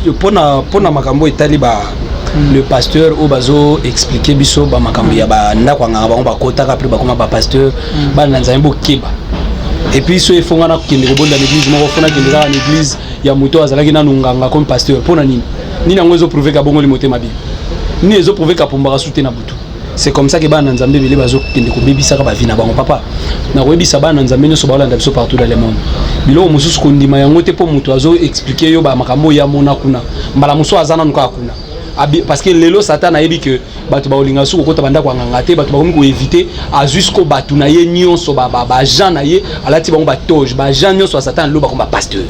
Mpona makambo etali ba le pasteur oyo bazo expliquer biso bamakambo ya bandako ya nganga, bango bakotaka après bakoma bapasteur. Bana na Nzambe, bokeba. Et puis so efonga na kokende kobonda na église moko, fona kende kaka na église ya moto azalaki nanu nganga comme pasteur. Mpona nini? Nini yango ezoprouver ka bongoli motema bien? Nini ezoprouver ka pumbaka su te na butu? C'est comme ça que bana na Nzambe ebele bazokende kobebisaka bavi na bango. Papa, nakoyebisa bana na Nzambe nyonso baolanda biso partout dans le monde, biloko mosusu kondima yango te, mpo moto azoexpliquer yo bamakambo oyo amona kuna, mbala mosusu aza nanu kaka kuna. Parce que lelo Satan ayebi ke bato bakolinga soki kokota bandako ya nganga te, bato bakomi koéviter. Azwi siko bato na ye nyonso, baagent na ye, alati bango batoge. Baagent nyonso ya Satan lelo bakoma bapasteur.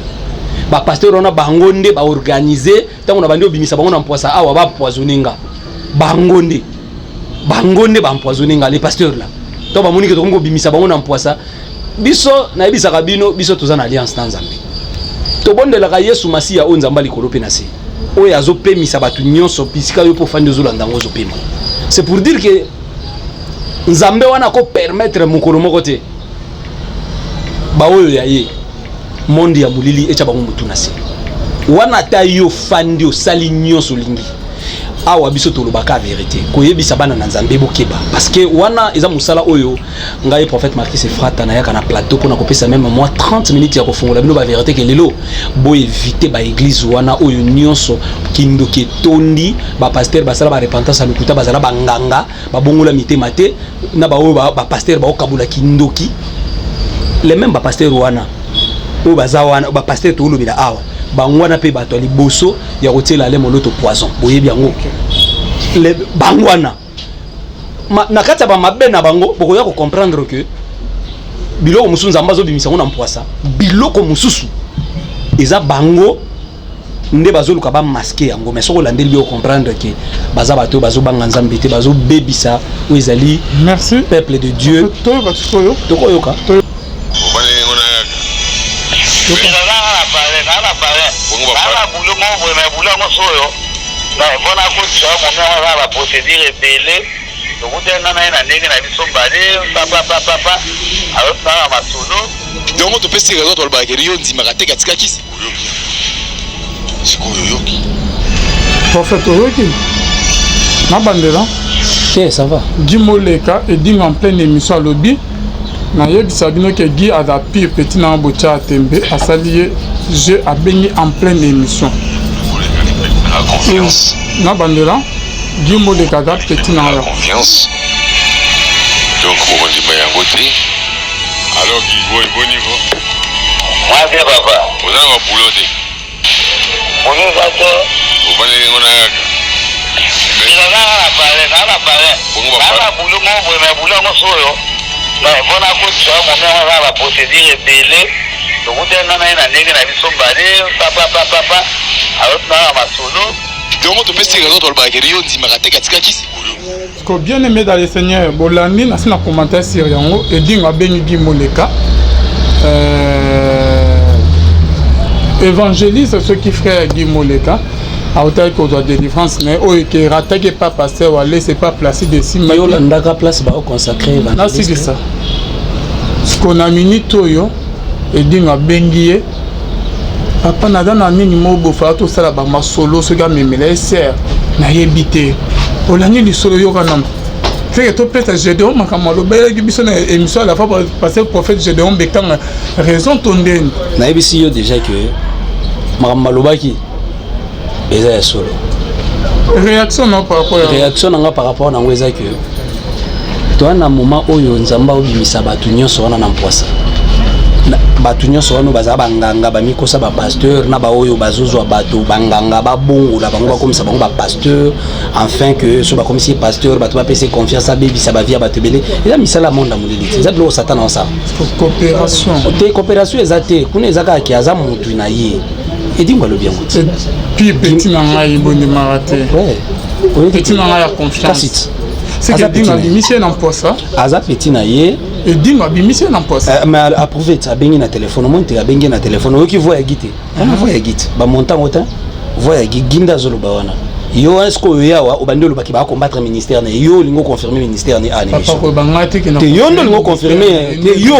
Bapasteur wana, bango nde baorganiser. Ntango na bandi obimisa bango na mpwasa awa, baempoisonner nga. Bango nde baempoisonner nga, les pasteurs là. Ntango bamoni ke tokomi kobimisa bango na mpwasa, biso nayebisaka bino, biso toza na alliance na Nzambe. Tobondelaka Yesu Masiya oyo Nzambe likolo mpe na se, oyo azopemisa bato nyonso. Bisika yo mpo ofandi, ozolanda yango, ozopema. C'est pour dire que Nzambe wana akopermettre mokolo moko te baoyo ya ye, monde ya molili etya bango motu na se wana. Ata yo fandi, osali nyonso olingi awa, biso tolobaka vérité, koyebisa bana na Nzambe bokeba, parce que wana eza mosala oyo ngai prophète Markis Efrata nayaka na plateau mpona kopesa même mwa 30 minutes ya kofongola bino bavérité, ke lelo boéviter baéglise wana oyo nyonso kindoki etondi, bapasteur basala barepentance ya lokuta, bazala banganga, babongola mitema te, na baoyo bapasteur baokabula kindoki. Les mêmes bapasteur wana oyo baza wana, bapasteur toolobela awa, Bango wana mpe bato ya liboso ya kotiela Ale Moloto poison, boyebi yango. Bango wana na kati ya bamabe na bango, bokoya kocomprendre que biloko mosusu Nzambe azobimisa yango na mpwasa. Biloko mosusu eza bango nde bazoluka bamasquer yango, mais soki olandeli bio, comprendre que baza bato oyo bazobanga Nzambe te, bazobebisa oyo ezali Merci. peuple de Dieu. Toyoka sikoyo. Tokoyoka. Obandelengo na yaka. Naza na pare, naa na pare, naa na bulu moko boye, mais bulu yango so oyo mpona kotisa yo momi yango, eza na baprocédure ebele. Tokutani nga na ye na ndenge na biso mbale papapapapa, azotunaka masolo. Donc topesi raison, tolobaka que yo ndimaka te, katika kisi. Oyoki sikoyo, oyoki. Prophète, oyoki nabandela. Te, ça va. Guy Moleka edinga en pleine émission alobi: nayebisa bino que Guy aza pire petit na botya ya tembe, asali ye jeu, abengi en pleine émission. Na confiance. Nabandela, Guy Moleka aza petit na na confiance, donc bokondima yango te. Alors Guy, bon niveau. Mwa bien, papa. Oza na babulo te? Bulu eza te. Obandelengo na yaka. Naza na pare, naa na pare, naa na bulu moko boye, mais bulu yango so oyo mpona kotisa yo momi yango, eza na baprocédure ebele. Tokutani nga na ye na ndenge na biso mbale papapapapa, azotunaka masolo. Donc topesi raison, tolobaka que yo ndimaka te, katika kisi. Ko bien aimé dans le Seigneur, bolandi na na commentaire sur yango. Edingo abengi Guy Moleka évangéliste. Soki frère Guy Moleka autaki kozwa délivrance na ye oyo eke rataki epa pasteur Walese, epa Placide esimba. Yo olandaka place baoconsacre? Nasilisa siko na minute oyo. Edingo abengi ye: papa, naza na nini mo bofala, tosala bamasolo. Soki amemela ye ser, nayebi te. Olandi lisolo, yoka nano seke topesa Gédéon makambo alobelaki biso na émission à la fois parce que prophète Gédéon Bekanga raison to ndeni. Nayebisi yo déjà que makambo alobaki eza ya solo. Réaction na par rapport ya Réaction na nga par rapport nango eza que toa na moment oyo Nzambe aobimisa bato nyonso wana na mpwasa. Bato nyonso wana bazala banganga, bamikosa bapasteur, na baoyo bazozwa bato banganga, babongola bango, bakomisa bango bapasteur, enfin que so bakomisi ye pasteur, bato bapesa ye confiance, abebisa bavie ya bato ebele. Eza misala ya monde ya molili te, eza biloko Satana osala. Coopération. Te, coopération eza te kuna, eza kaka que aza motu na ye. Edingo alobi yango te. Puis petit na ngai, bondimaka te. Ouais. Petit na ngai ya Kasi confiance, c'est que Aza Edingo petit na ye. abimisi ye na mposa. Aza petit na ye. Edingo abimisi ye na mposa. Mais approuvé te, abengi na telefone, omoni te, abengi ye na telefone. Oyoki voix ya Guy te? Wana voix ya Guy te, bamontango te, voix ya Guy. Guy nde azoloba wana. Yo est ce que oyo yawa obandi olobaki bacombattre ministère na ye, yo olingi oconfirme ministère ne a na Papa, émission? koyeba ngai te ke na Te, yo nde olingi oconfirme te, yo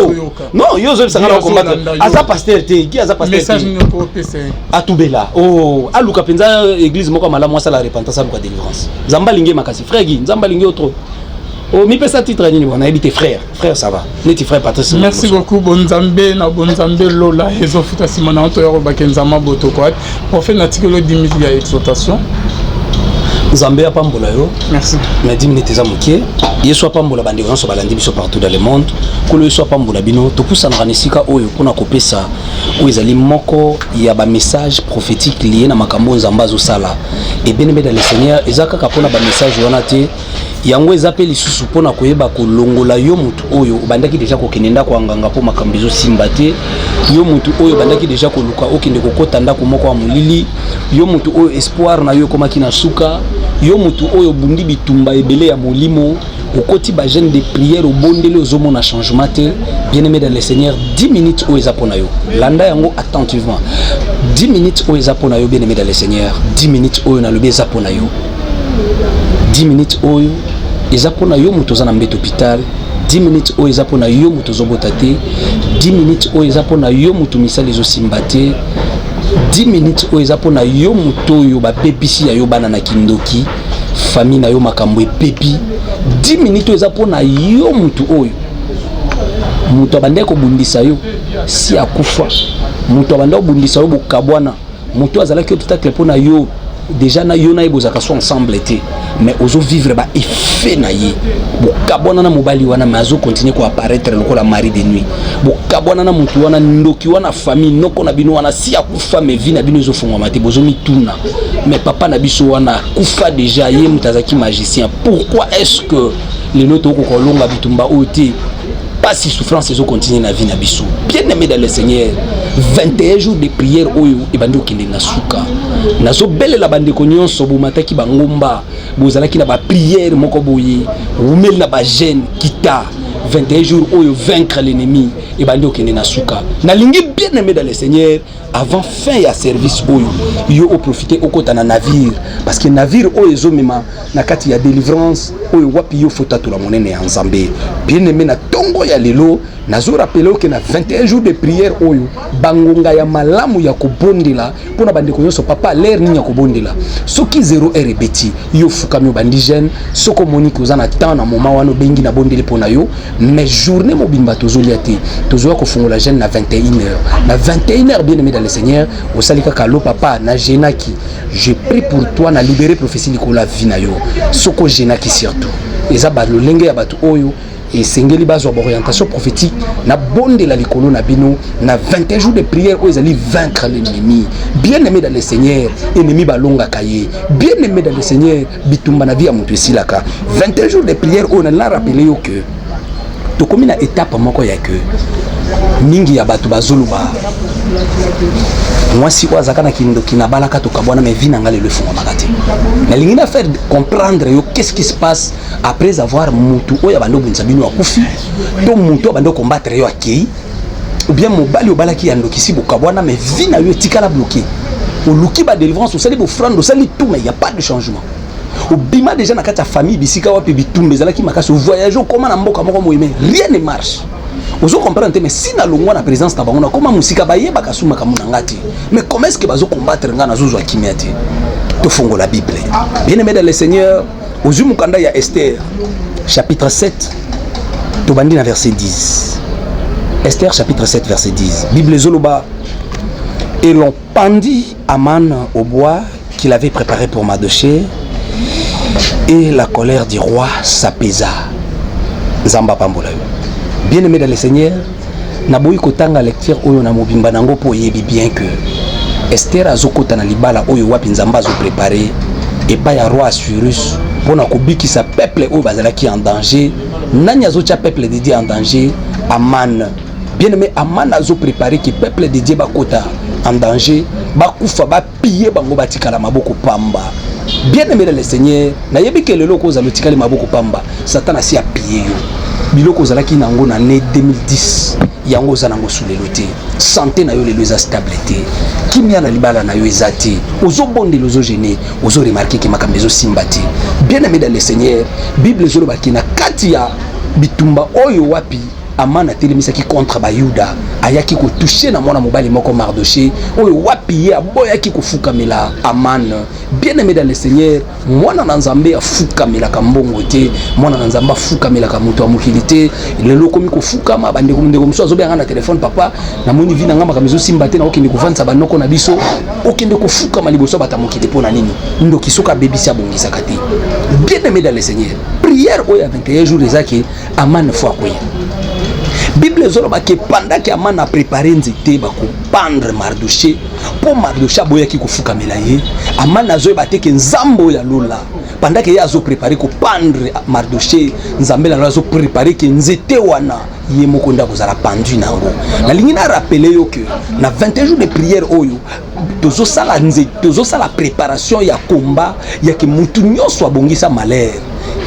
non, yo ozobisanga na Guy combattre. azolanda yo. Aza pasteur te, Guy aza pasteur Message te. nini okopesa ye? Atubela, oh, aluka mpenza église moko ya malamu, asala repentance, aluka délivrance. Nzambe alingi ye makasi. Frère Guy, Nzambe alingi yo trop. Oh, mipesa titre nini? Bon, nayebi te. Frère, frère, ça va neti frère Patrice. Merci beaucoup. Bonzambe na bonzambe, lola ezofuta. Nsima na toya kobake Nzambe botoko. Prophète, natikeli yo 10 minutes ya exhortation. Nzambe apambola yo. Merci. Mais 10 minutes eza moke. Yesu apambola bandeko nyonso balandi biso partout dans le monde. Nkolo Yesu apambola bino. Topusanaka na esika oyo mpona kopesa oyo ezali moko ya bamessage prophétique lié na makambo oyo Nzambe azosala. Bien-aimé dans le Seigneur, eza kaka mpona bamessage wana te, yango eza mpe lisusu mpona koyeba kolongola yo motu oyo obandaki déjà kokende ndako ya nganga mpo makambo ezosimba te, yo motu oyo obandaki déjà koluka okende kokɔta ndako moko ya molili, yo motu oyo espoir na yo ekomaki na suka, yo motu oyo obundi bitumba ebele ya molimo, okoti bajeûne de prière, obondeli, ozomona changement te. Bien aimé dans le Seigneur, 10 minutes oyo eza mpona yo, landa yango attentivement. 10 minutes oyo eza mpona yo, bien aimé dans le Seigneur. 10 minutes oyo nalobi eza mpona yo. 10 minutes oyo eza mpona yo moto oza na mbeto hôpital. 10 minutes oyo eza mpona yo moto ozobota te. 10 minutes oyo eza mpona yo moto misala ezosimba te. 10 minutes oyo eza mpona yo moto oyo babebisi ya yo bana na kindoki, famille na yo makambo ebebi. 10 minutes oyo eza mpona yo motu oyo moto abandaki kobundisa yo si akufa, moto abandaki kobundisa yo bokabwana, moto azalaki obstacle mpona yo. Déjà na yo na ye bozalaka so ensemble te, mais ozovivre ba effet na ye. Bokabwana na mobali wana, mais azocontinue koapparaître lokola mari de nuit. Bokabwana na motu wana, ndoki wana, famille noko na bino wana si akufa, mais vie na bino ezofungwama te. Bozomituna: mais papa na biso wana akufa déjà, ye moto azalaki magicien, pourquoi est-ce que lelo tokoka kolonga bitumba oyo te? Pasi, souffrance ezocontinue na vie na biso. Bien aimé dans le Seigneur, 21 jours de prière oyo ebandi kokende na suka. Nazobelela bandeko nyonso bomataki bangomba, bozalaki na baprière moko boye, wumeli na bajeûne. Kita 21 jours oyo, vaincre l'ennemi, ebandi kokende na suka. Nalingi, bien aimé dans le Seigneur, avant fin ya service oyo, yo oprofite okota na navire, parce que navire oyo ezomema na kati ya délivrance oyo wapi yo fotatola monene ya Nzambe. Bien aimé, na ntongo ya lelo nazorappeler oke na 21 jours de prière oyo, bangonga ya malamu ya kobondela mpona bandeko nyonso. Papa, l'heure nini ya kobondela? Soki 0 heure ebeti, yo fukami, obandi jeûne. Soki omoni koza na temps, na moment wana obengi, na bondeli mpo na yo. Mais journée mobimba tozolia te, tozoya kofungola jeûne na 21 heures. Na 21 heures, bien aimé dans le Seigneur, osali kaka: "Lo papa, na jeûnaki, je prie pour toi, na libéré prophétie likolo ya vie na yo." Soki ojeûnaki, surtout eza balolenge ya bato oyo esengeli bazwa baorientation prophétique, nabondela likolo na bino na 21 jours de prière oyo ezali vaincre l'ennemi. Bien aimé dans le Seigneur, ennemi balongaka ye. Bien aimé dans le Seigneur, bitumba na vie ya moto esilaka. 21 jours de prière oyo, nalinga rappeler yo ke tokomi na étape moko ya ke mingi ya bato bazoloba: "Mwasi oyo azalaka na kindoki, nabalaka, tokabwana, mais vie na nga lelo efungwamaka te." Nalingi na faire comprendre yo qu'est-ce qui se passe après avoir mutu oyo abandi obundisa bino akufi, to mutu oyo abandi okombattre yo akei, ou bien mobali obalaki ya ndoki, si bokabwana, mais vie na yo etikala bloqué. Oluki badélivrance, osali baoffrande, osali tout, mais y a pas de changement. Obima déjà na kati ya famille bisika wapi bitumba ezalaki makasi, ovoyage, okóma na mboka moko moye, mais rien ne marche. Ozo comprendre te: mais si nalongwa na présence na bango, nakóma mosika, bayebaka su makambo na nga te, mais comment est ce que bazocombattre nga, nazozwa kimia te? Tofongola Bible, bien aimé dans le Seigneur. Ozwi mokanda ya Esther chapitre 7, tobandi na verset 10. Esther chapitre 7 verset 10, Bible ezoloba: "Et l'on pendit Aman au bois qu'il avait préparé pour Mardochée, et la colère du roi s'apaisa." Nzambe apambola yo, bien aimé dans le Seigneur. Naboyi kotanga lecture oyo na mobimba nango mpo oyebi bien que Ester azokɔta na libala oyo wapi Nzambe azoprépare epai ya roi Assuérus mpona kobikisa peuple oyo bazalaki en danger. Nani azotia peuple de Dieu en danger? Aman. Bien aimé, Aman azoprépare ke peuple de Dieu bakota en danger, bakufa, bapille bango, batikala maboko pamba. Bien aimé dans le Seigneur, nayebi ke lelo okozala otikali maboko pamba. Satan asi apille yo biloko ozalaki nango na ne 2010, yango oza nango su lelo te. Santé na yo lelo eza stable te, kimia na libala na yo eza te, ozobondela, ozojeûner, ozoremarquer ke makambo ezosimba te. Bien aimé dans le Seigneur, Bible ezolobaki na kati ya bitumba oyo wapi Aman atelemisaki contre Bayuda, ayaki kotoucher na mwana mobali moko Mardoché, oyo wapi ye aboyaki kofukamela Aman. Bien aimé dans le Seigneur, mwana na Nzambe afukamelaka mbongo te, mwana na Nzambe afukamelaka moto ya mokili te. Lelo okomi kofukama. Bandeko, ndeko mosusu azobenganga na telefone: "Papa, namoni vie na nga makambo ezosimba te, naokende kovandisa banoko na biso." Okende kofukama liboso ya bato ya mokili mpo na nini? Ndoki soki abebisi, abongisaka te. Bien aimé dans le Seigneur, prière oyo ya 21 jours ezaki Aman faut akoya. Bible ezoloba ke pendant ke Aman aprépare nzete bakopendre Mardoché, mpo Mardoché aboyaki kofukamela ye, Aman azoyeba te ke Nzambe oyo alola, pendant ke ye azoprépare kopendre Mardoché, Nzambe na lo azoprépare ke nzete wana ye moko nde akozala pendu na yango. Nalingi na rappeler yo ke na 21 jours de prière oyo tozosala, nze tozosala préparation ya combat ya ke mutu nyonso abongisa malheur,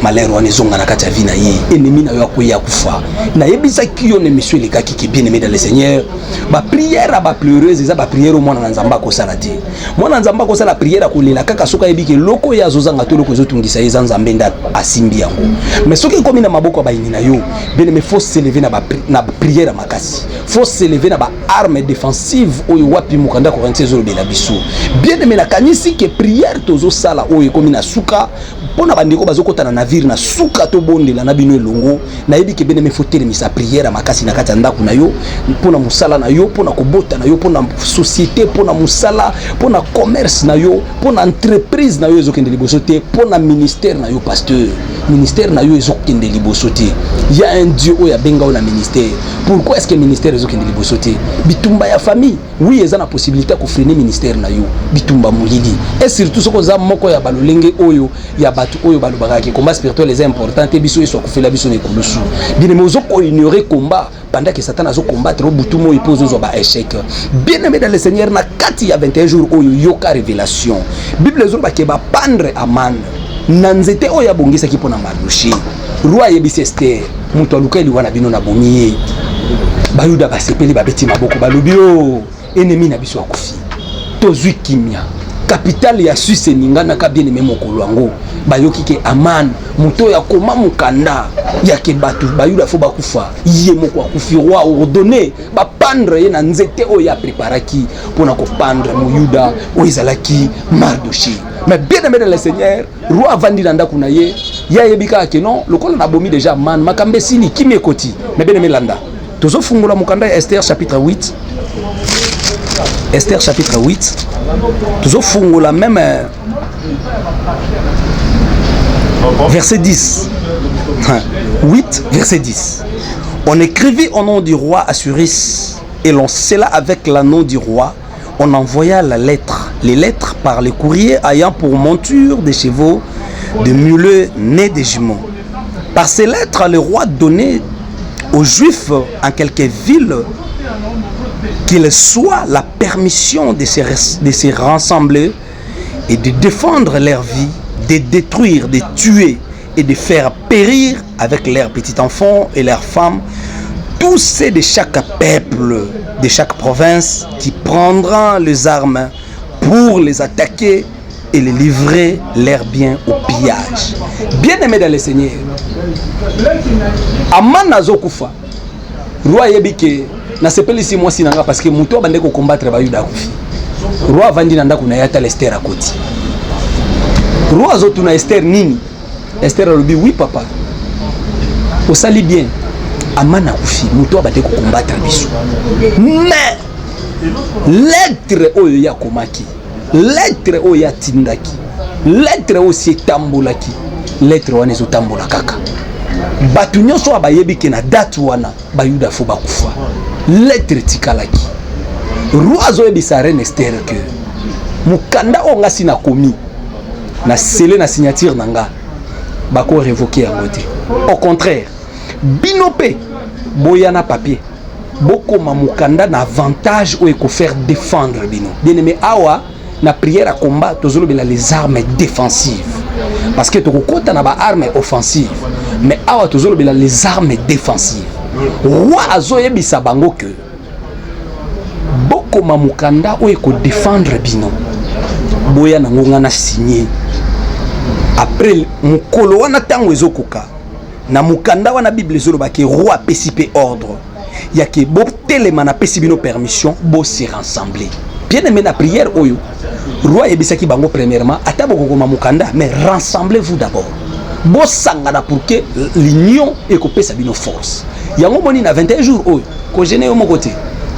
malheur wana ezonga na kati ya vie na ye, ennemi na yo akoya kufa. Nayebisaki yo na émission elekaki ke, bien aimé dans le Seigneur, baprière ya bapleureuse eza baprière oyo mwana na Nzambe akosala te. Mwana Nzambe akosala prière, akolela kaka soki ayebi ke eloko oyo azozanga to eloko ezotungisa ye, eza Nzambe nde asimbi yango. Mais soki ekomi na maboko ya bayini na yo, bien aimé, faut s'élever na prière ya makasi, faut s'élever na baarme défensive oyo wapi mokanda ya Corinthien ezolobela biso. Bien aimé, nakanisi ke prière tozosala oyo ekomi na suka. Mpo Mpo na bandeko bazokota na navire na suka, tobondela na bino elongo. Nayebi ke bien-aimé, faut telemisa prière ya makasi na kati ya ndako na yo, mpo na mosala na yo, mpo na kobota na yo, mpo na société, mpo na mosala, mpo na commerce na yo, mpo na entreprise na yo ezokende liboso te, mpo na ministère na yo, pasteur, ministère na yo ezokende liboso te. Ya un Dieu oyo abenga yo na ministère, pourquoi est ce que ministère ezokende liboso te? Bitumba ya famille, oui, eza na possibilité ya kofreiner ministère na yo. Bitumba molili, et surtout soki oza moko ya balolenge oyo ya bato oyo balobaka ke combat spirituel eza important te, biso Yesu akufela biso na ekulusu. Bien aimé, ozokoignorer combat pendant que Satan azocombattre butu moi mpo ozozwa baéchec. Bien aimé dans le Seigneur, na kati ya 21 jours oyo, yoka révélation. Bible ezoloba ke bapendre Aman na nzete oyo abongisaki mpo na Mardochée. Roi ayebisi Ester: moto aluka eliwa na bino, nabomi ye. Bayuda basepeli, babeti maboko, balobi: o ennemi na biso akufi, tozwi kimia. Capitale ya Suisse eninganaka. Bien aimé, mokolo yango bayoki ke Aman, moto oyo akoma mokanda yake bato bayuda faut bakufa, ye moko akufi. Roi ordonné bapendre ye na nzete oyo apreparaki mpona kopendre moyuda oyo ezalaki Mardochée. Mais bien aimé dans le Seigneur, roi avandi na ndako na ye, ye ayebi kaka ke non, lokola nabomi déjà Aman, makambo esili, kimi ekoti. Mais bien aimé, landa, tozofungola mokanda ya Esther chapitre 8. Esther chapitre 8, tozofungola même verset 10. 8 verset 10: on écrivit au nom du roi Assuérus et l'on scella avec l'anneau du roi. On envoya la lettre, les lettres par les courriers ayant pour monture des chevaux de mulets nés des jumeaux. Par ces lettres, le roi donnait aux Juifs en quelque ville qu'il soit la permission de se rassembler et de défendre leur vie, de détruire, de tuer et de faire périr avec leurs petits-enfants et leurs femmes tous ceux de chaque peuple, de chaque province qui prendra les armes pour les attaquer et les livrer leurs biens au pillage. Bien-aimé dans le Seigneur, Aman azokufa, roi ayebi ke nasepelisi mwasi na nga parce que moto abande kocombattre bayuda akufi. Roi avandi na ndako na ye, atala Ester akoti. Roi azotuna Ester nini. Ester alobi: oui papa, osali bien, Aman akufi, moto abande kocombattre biso, mais lettre oyo ye akomaki, lettre oyo ye atindaki, lettre oyo si etambolaki, lettre wana ezotambola kaka. Bato nyonso oyo bayebi ke na date wana bayuda faut bakufa, lettre etikalaki. Roi azoyebisa reine Ester ke mokanda oyo nga si nakomi na scellé na signature na nga, bakorévoquer yango te. Au contraire, bino mpe boya na papier, bokoma mokanda na avantage oyo ekofaire défendre bino. Bien aimé, awa na prière ya combat, tozolobela les armes défensives, parce que tokokɔta na baarmes offensives, mais awa tozolobela les armes défensives. Roi azoyebisa bango ke bokoma mokanda oyo ekodéfendre bino, boya nango, nga na signe. Après mokolo wana, ntango ezokoka na mokanda wana, Bible ezolobaki roi apesi mpe ordre yake botelema, napesi bino permission bose rassembler. Bien aimé, na prière oyo, roi ayebisaki bango premièrement, ata bokokoma mokanda, mais rassemblez-vous d'abord, bosangana pour que l'union ekopesa bino force. Yango moni na 21 jours oyo, kojeûner yo moko te,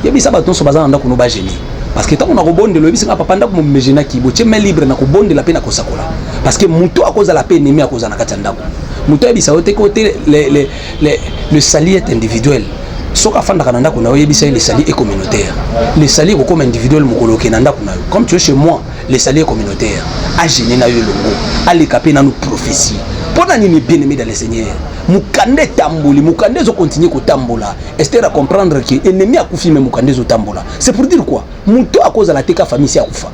yebisa bato nyonso baza na ndako no bajeûner, parce que ntango na kobondela, oyebisi nga: papa, ndako momejenaki, botie main libre na kobondela mpe na kosakola, parce que moto akozala mpe ennemi akozala na kati ya ndako. Moto ayebisa yo te ko te le salut est individuel. Soki afandaka na ndako na yo, oyebisa ye le salut est communautaire. Le salut ekokoma individuel mokolo oke na ndako na yo. Comme tu es chez moi, le salut est communautaire. Ajeûner na yo elongo, aleka mpe nanu prophétie. Mpo na nini? Bien aimé dans le Seigneur, mokanda etamboli, mokanda ezocontinuer kotambola. Ester acomprendre ke ennemi akufi, mais mokanda ezotambola. C'est pour dire quoi? Moto akozala ateka famille si akufa,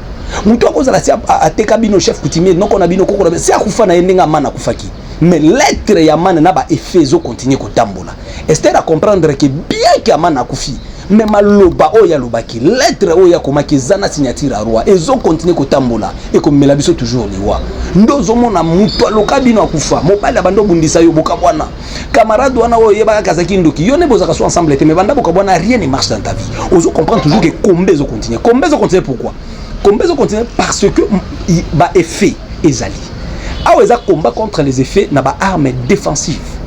moto akozala si ateka bino, chef coutumier, noko na bino, koko na bino, si akufa na ye ndenge Amana akufaki, mais lettre ya Amana na baeffet ezocontinuer kotambola. Ester acomprendre ke bien ke Amana akufi, mais maloba oyo alobaki, lettre oyo akomaki, eza na signature ya roi, ezocontinuer kotambola, ekomela biso toujours liwa. Nde ozomona moto aloka bino akufa, mobali abandi obundisa yo, bokabwana, camarade wana oyo oyebaka azalaki ndoki, yo nde bozalaka so ensemble te, mais banda bokabwana, rien ne marche dans ta vie. Ozo comprendre toujours que combat ezocontinuer. Combat ezocontinuer pourquoi? Combat ezocontinuer parce que baeffet ezali. Awa eza combat contre les effets na ba armes défensives.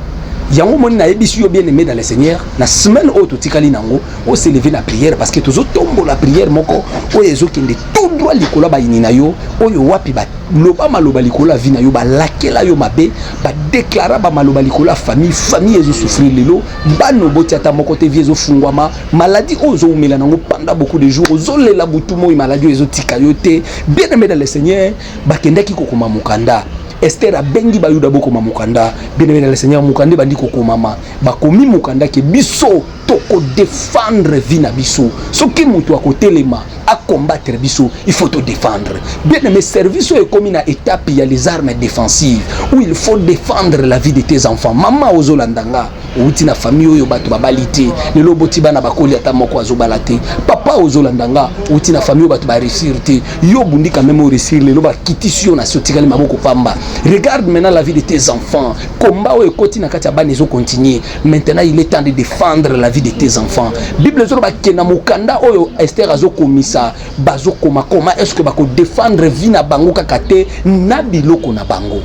Yango moni nayebisi yo, bien aimé dans le Seigneur, na semaine oyo totikali nango, os'élever na prière, parce que tozotombola prière moko oyo ezokende tout droit likolo ya bayini na yo, oyo wapi baloba maloba likolo ya vie na yo, balakela yo mabe, badéclarer bamaloba likolo ya famille. Famille ezosouffrir lelo, bana oboti ata moko te, vie ezofungwama, maladie oyo ozowumela nango pendant beaucoup de jours, ozolela butu moi, maladie oyo ezotika yo te. Bien aimé dans le Seigneur, bakendaki kokoma mokanda. Ester abengi Bayuda, bokoma mokanda. Bien aimé dans le Seigneur, mokanda ebandi kokomama. Bakomi mokanda ke biso tokodéfendre vie na biso. Soki moto akotelema acombattre biso, il faut todéfendre. Bien aimé, service oyo ekomi na étape ya les armes défensives, où il faut défendre la vie de tes enfants. Mama ozolanda nga, outi na famille oyo bato babali te, lelo oboti bana, bakoli, ata moko azobala te. Papa ozolanda nga, outi na famille oyo bato baréussir te, yo obundi quand même oréussir, lelo bakitisi yo na si, otikali maboko pamba. Regarde maintenant la vie de tes enfants. Combat oyo ekoti na kati ya bana ezocontinue. Maintenant, il est temps de défendre la vie de tes enfants. Bible ezoloba ke na mokanda oyo Ester azokomisa, bazokoma koma est ce que bakodéfendre vie na bango kaka te, na biloko na bango.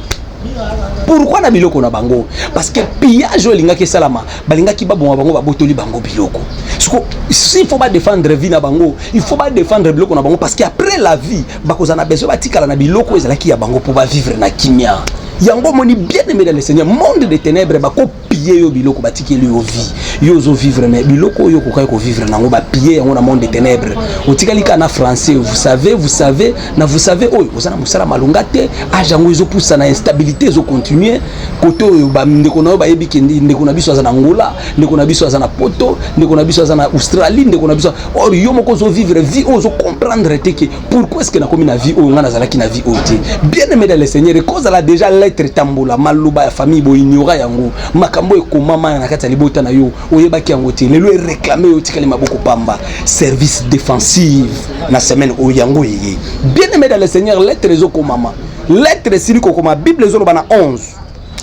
Pourquoi na biloko na bango? Parce que pillage oyo elingaki esalama, balingaki baboma bango, babotoli bango biloko. Siko s'il faut badéfendre vie na bango, il faut badéfendre biloko na bango, parce que après la vie, bakozala na besoin batikala na biloko oyo ezalaki ya bango mpo bavivre na kimia. Yango omoni, bien aimé dans le Seigneur, monde de ténèbres bakopiller yo biloko, batikeli yo vie, yo ozovivre, mais biloko oyo okokaki kovivre nango, bapiller yango na monde de ténèbres. Otikali kaka na français, vous savez, vous savez na vous savez, oyo oza na mosala malonga te, age yango ezopusa na instabilité, ezocontinue kote oyo bandeko na yo bayebi ke ndeko na biso aza na Ngola, ndeko na biso aza na Poto, ndeko na biso aza na Australie, ndeko na biso. Or yo moko ozovivre vie oyo, ozocomprendre te ke pourquoi est ce que nakomi na vie oyo, ngai nazalaki na vie oyo te. Bien aimé dans le Seigneur, ekozala déjà lettre etambola, maloba ya famille boignora yango, makambo ekomama na kati ya libota na yo, oyebaki yango te, lelo eréclame yo, otikali maboko pamba. Service défensive na semaine oyo yango eye. Bien aimé dans le Seigneur, lettre ezokomama, lettre esili kokoma. Bible ezoloba na 11,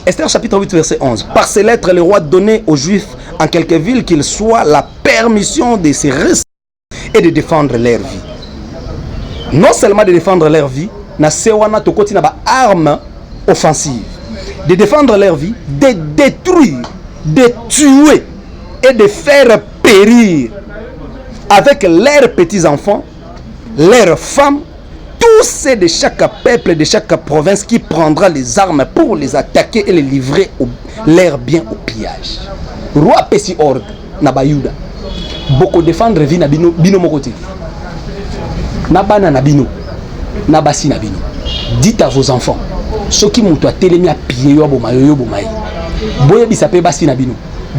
Esther chapitre 8 verset 11: Par ces lettres, le roi donnait aux Juifs en quelque ville qu'ils soient la permission de se rester et de défendre leur vie. Non seulement de défendre leur vie, na se wana tokoti na ba armes offensives. De défendre leur vie, de détruire, de tuer et de faire périr avec leurs petits-enfants, leurs femmes, tous ceux de chaque peuple, de chaque province qui prendra les armes pour les attaquer et les livrer leurs biens au pillage. Roi apesi ordre na Bayuda: boko défendre vie na bino, bino moko te, na bana na bino, na basi na bino. Dites à vos enfants, soki moto atelemi apiller yo, aboma yo, yo boma ye. Boyebisa mpe basi na bino,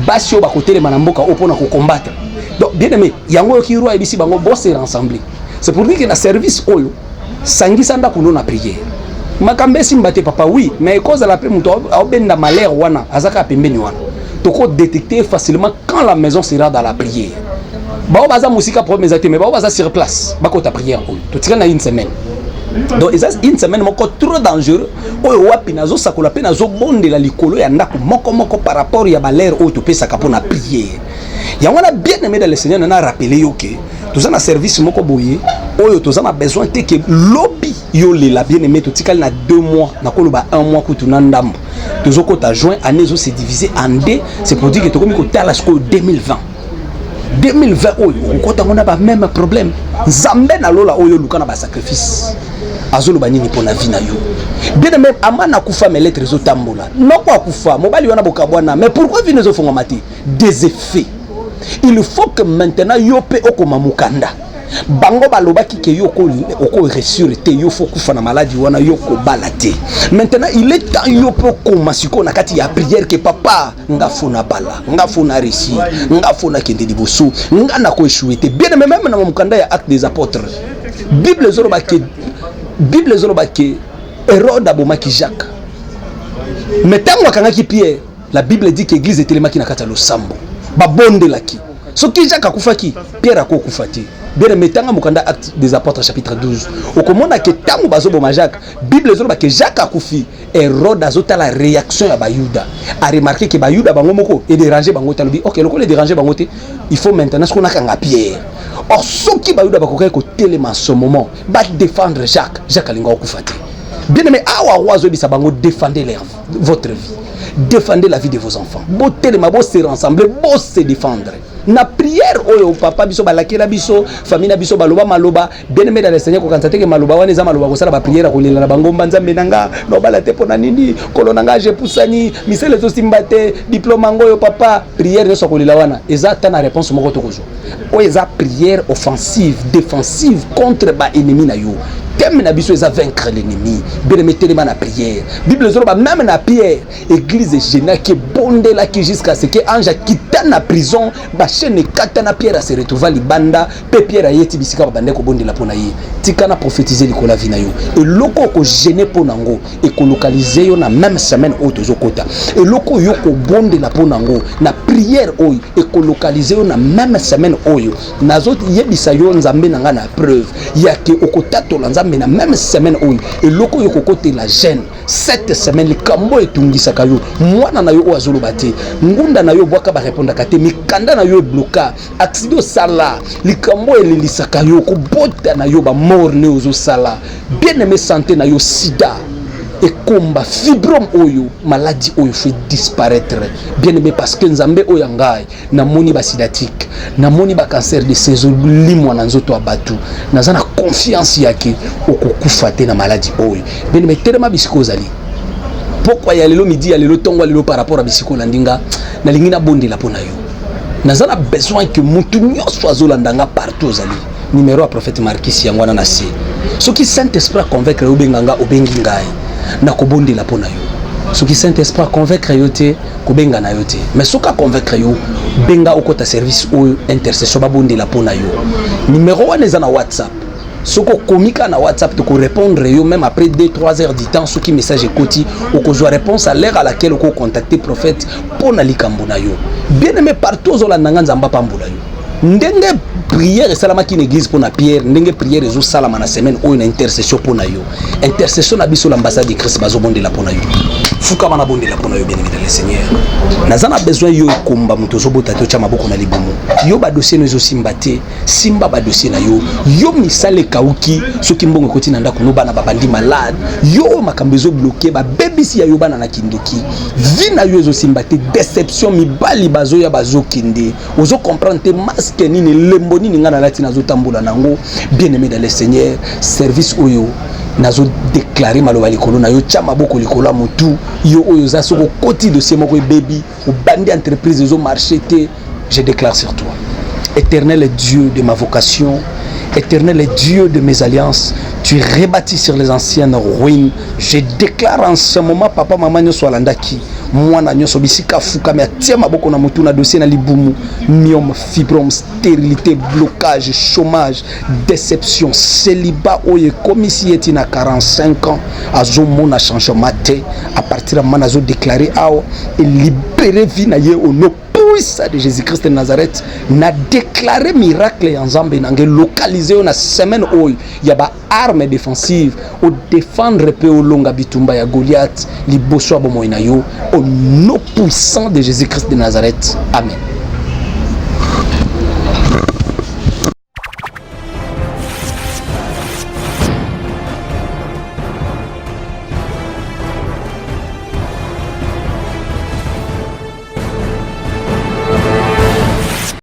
basi oyo bakotelema na mboka oyo mpona kocombattre. Donc, bien aimé, yango oyoki roi ayebisi bango bose rassembler. C'est pour dire que na service oyo, sangisa ndako no na prière. Makambo esimba te, papa, oui, mais ekozala mpe moto aobenda malheur wana aza kaka pembeni wana. Tokodétecter facilement quand la maison sera dans la prière. Bao baza mosika, problème eza te, mais bao baza sur place, bakota prière oyo. Totikali na une semaine, donc eza une semaine moko trop dangereux, oyo wapi nazosakola mpe nazobondela likolo ya ndako moko moko par rapport ya balere oyo topesaka mpo na prière. Yango wana, bien aimé dans le Seigneur, nana rappeler yo ke toza na service moko boye oyo toza na besoin te ke lobi yo lela. Bien aimé, totikali na 2 mois, nakoloba un mois kutu na ndambo, tozokota juin, année ezose diviser en deux. C'est pour dire que tokomi kotala sikoyo 2020. 2020 oyo okokota ngo na bameme problème. Nzambe na lola oyo oluka na basacrifice azoloba nini mpo na vie na yo? Bien aimé, Amana akufa, mais lettre ezotambola. Noko akufa, mobali wana bokabwana, mais pourquoi vie ezofongama te? Des effets. Il faut que maintenant yo mpe okoma mokanda. Bango balobaki ke yo okoréussir te, yo faut kufa na maladie wana, yo kobala te. Maintenant, il est temps yo mpe okoma sikoyo na kati ya prière ke papa, nga faut na bala, nga faut na réussir, nga faut nakende liboso, nga nakoéchouer te. Bien aimé, même na mokanda ya Acte des Apôtres, Bible ezoloba ke Hérode abomaki Jacques, mais ntango akangaki Pierre, la Bible dit que église etelemaki na kati ya losambo, babondelaki. Soki Jacques akufaki, Pierre akokufa te. Bien aimé, tanga mokanda Acte des Apôtres chapitre 12, okomona ke ntango bazoboma Jacques, Bible ezoloba ke Jacques akufi, Hérode azotala réaction ya Bayuda, aremarquer ke Bayuda bango moko edéranger bango te. Alobi: ok, lokola edéranger bango te, il faut maintenant soki nakanga Pierre. Or soki Bayuda bakokaki kotelema en ce moment badéfendre Jacques, Jacques alinga kokufa te. Bien aimé, awa roi azoyebisa bango: défendez leur, votre vie, défendez la vie de vos enfants. Botelema, bose rassembler, bose défendre na prière oyo papa biso balakela biso, famille na biso baloba maloba. Bien aimé dans le Seigneur, kokanisa te ke maloba wana eza maloba kosala baprière ya kolela na bangomba: Nzambe na nga, nobala te, mpo na nini? Kolo na nga, jepusani, misele ezosimba te, diplôme yango oyo papa. Prière nyonso ya kolela wana eza ata na réponse moko tokozwa. Oyo eza prière offensive, défensive contre baennemi na yo. Thème na biso eza vaincre l'ennemi. Bien aimé, telema na prière. Bible ezoloba même na Pierre, église ejeûnaki, ebondelaki jusqu'à ce que ange akita na prison, bachaîne ekata na Pierre ase retrouva libanda, mpe Pierre ayeti bisika babandaki kobondela mpo na ye. Tika na prophétise likolo ya vie na yo. Eloko okojeûner mpo nango ekolocaliser yo na même semaine oyo tozokota. Eloko oyo kobondela mpo nango na prière oyo ekolocaliser yo na même semaine oyo. Nazoyebisa yo, Nzambe na ngai na preuve yake okotatola Nzambe na même semaine oyo. Eloko oyo kokotela jeûne cette semaine, likambo etungisaka yo, mwana na yo oyo azoloba te, ngunda na yo obwaka barépondaka te, mikanda na yo ebloka, accident osala, likambo elelisaka yo, kobota na yo, bamort-né ozosala, bien aimé, santé na yo, sida ekomba, fibrome oyo, maladie oyo faut disparaître, bien aimé, parce que Nzambe oyo ya ngai, namoni basidatique, namoni bacancer de saison limwa na nzoto ya bato. Naza na confiance yake okokufa te na maladie oyo. Bien aimé, telema bisika ozali. Pokwa ya lelo, midi ya lelo, ntongo ya lelo, par rapport a bisika olandi nga, nalingi nabondela mpo na yo. Naza na besoin ke motu nyonso azolanda nga partout ozali, numéro ya prophète Markis yango wana na se. Soki Saint Esprit aconvaincre yo, obenga nga, obengi ngai, nakobondela mpo na yo. Soki Saint Esprit aconvaincre yo te, kobenga na yo te. Mais soki aconvaincre yo, benga, okota service oyo intercession, babondela mpo na yo. Numéro wana eza na WhatsApp. Soki okomi kaka na WhatsApp, tokorépondre yo même après 2 3 heures du temps. Soki message ekoti, okozwa réponse à l'heure à laquelle okocontacte prophète mpo na likambo na yo. Bien aimé, partout ozolanda nga, Nzambe apambola yo. Ndenge prière esalamaki na église mpo na Pierre, ndenge prière ezosalama na semaine oyo na intercession mpo na yo, intercession na biso, l'Ambassade de Christ bazobondela mpo na yo. Fukama, nabondela mpo na yo. Bien aimé dans le Seigneur, naza na besoin yo ekomba moto ozobota te, otya maboko na libumu. Yo badossier no ezosimba te, simba badossier na yo. Yo misala ekauki, soki mbongo ekoti na ndako no, bana babandi malade. Yo oyo makambo ezobloquer, babebisi ya yo bana na kindoki, vie na yo ezosimba te, déception, mibali bazoya bazokende, ozocomprendre te masque nini, elembo nini ngai nalati nazotambola nango. Bien aimé dans le Seigneur, service oyo nazodéclarer maloba likolo na yo. Tya maboko likolo ya motu. Yo oyo oza, soki okoti dossier moko ebebi, obandi entreprise ezomarcher te, je déclare sur toi: Éternel Dieu de ma vocation, Éternel Dieu de mes alliances, tu rebâtis sur les anciennes ruines. Je déclare en ce moment, papa, maman nyonso alandaki, mwana nyonso bisika afukami, atie maboko na motu, na dossier na libumu, myome, fibrome, stérilité, blocage, chômage, déception, célibat oyo ekomisi ye ti na 45 ans azomona changement te, à partir ya mana azodéclarer awa, elibérer vie na ye au nom puissant de Jésus-Christ de Nazareth. Na déclaré miracle ya Nzambe nange localisé oyo na semaine oyo ya baarme défensive, odéfendre mpe olonga bitumba ya Goliath liboso ya bomoi na yo, au nom puissant de Jésus-Christ de Nazareth, amen.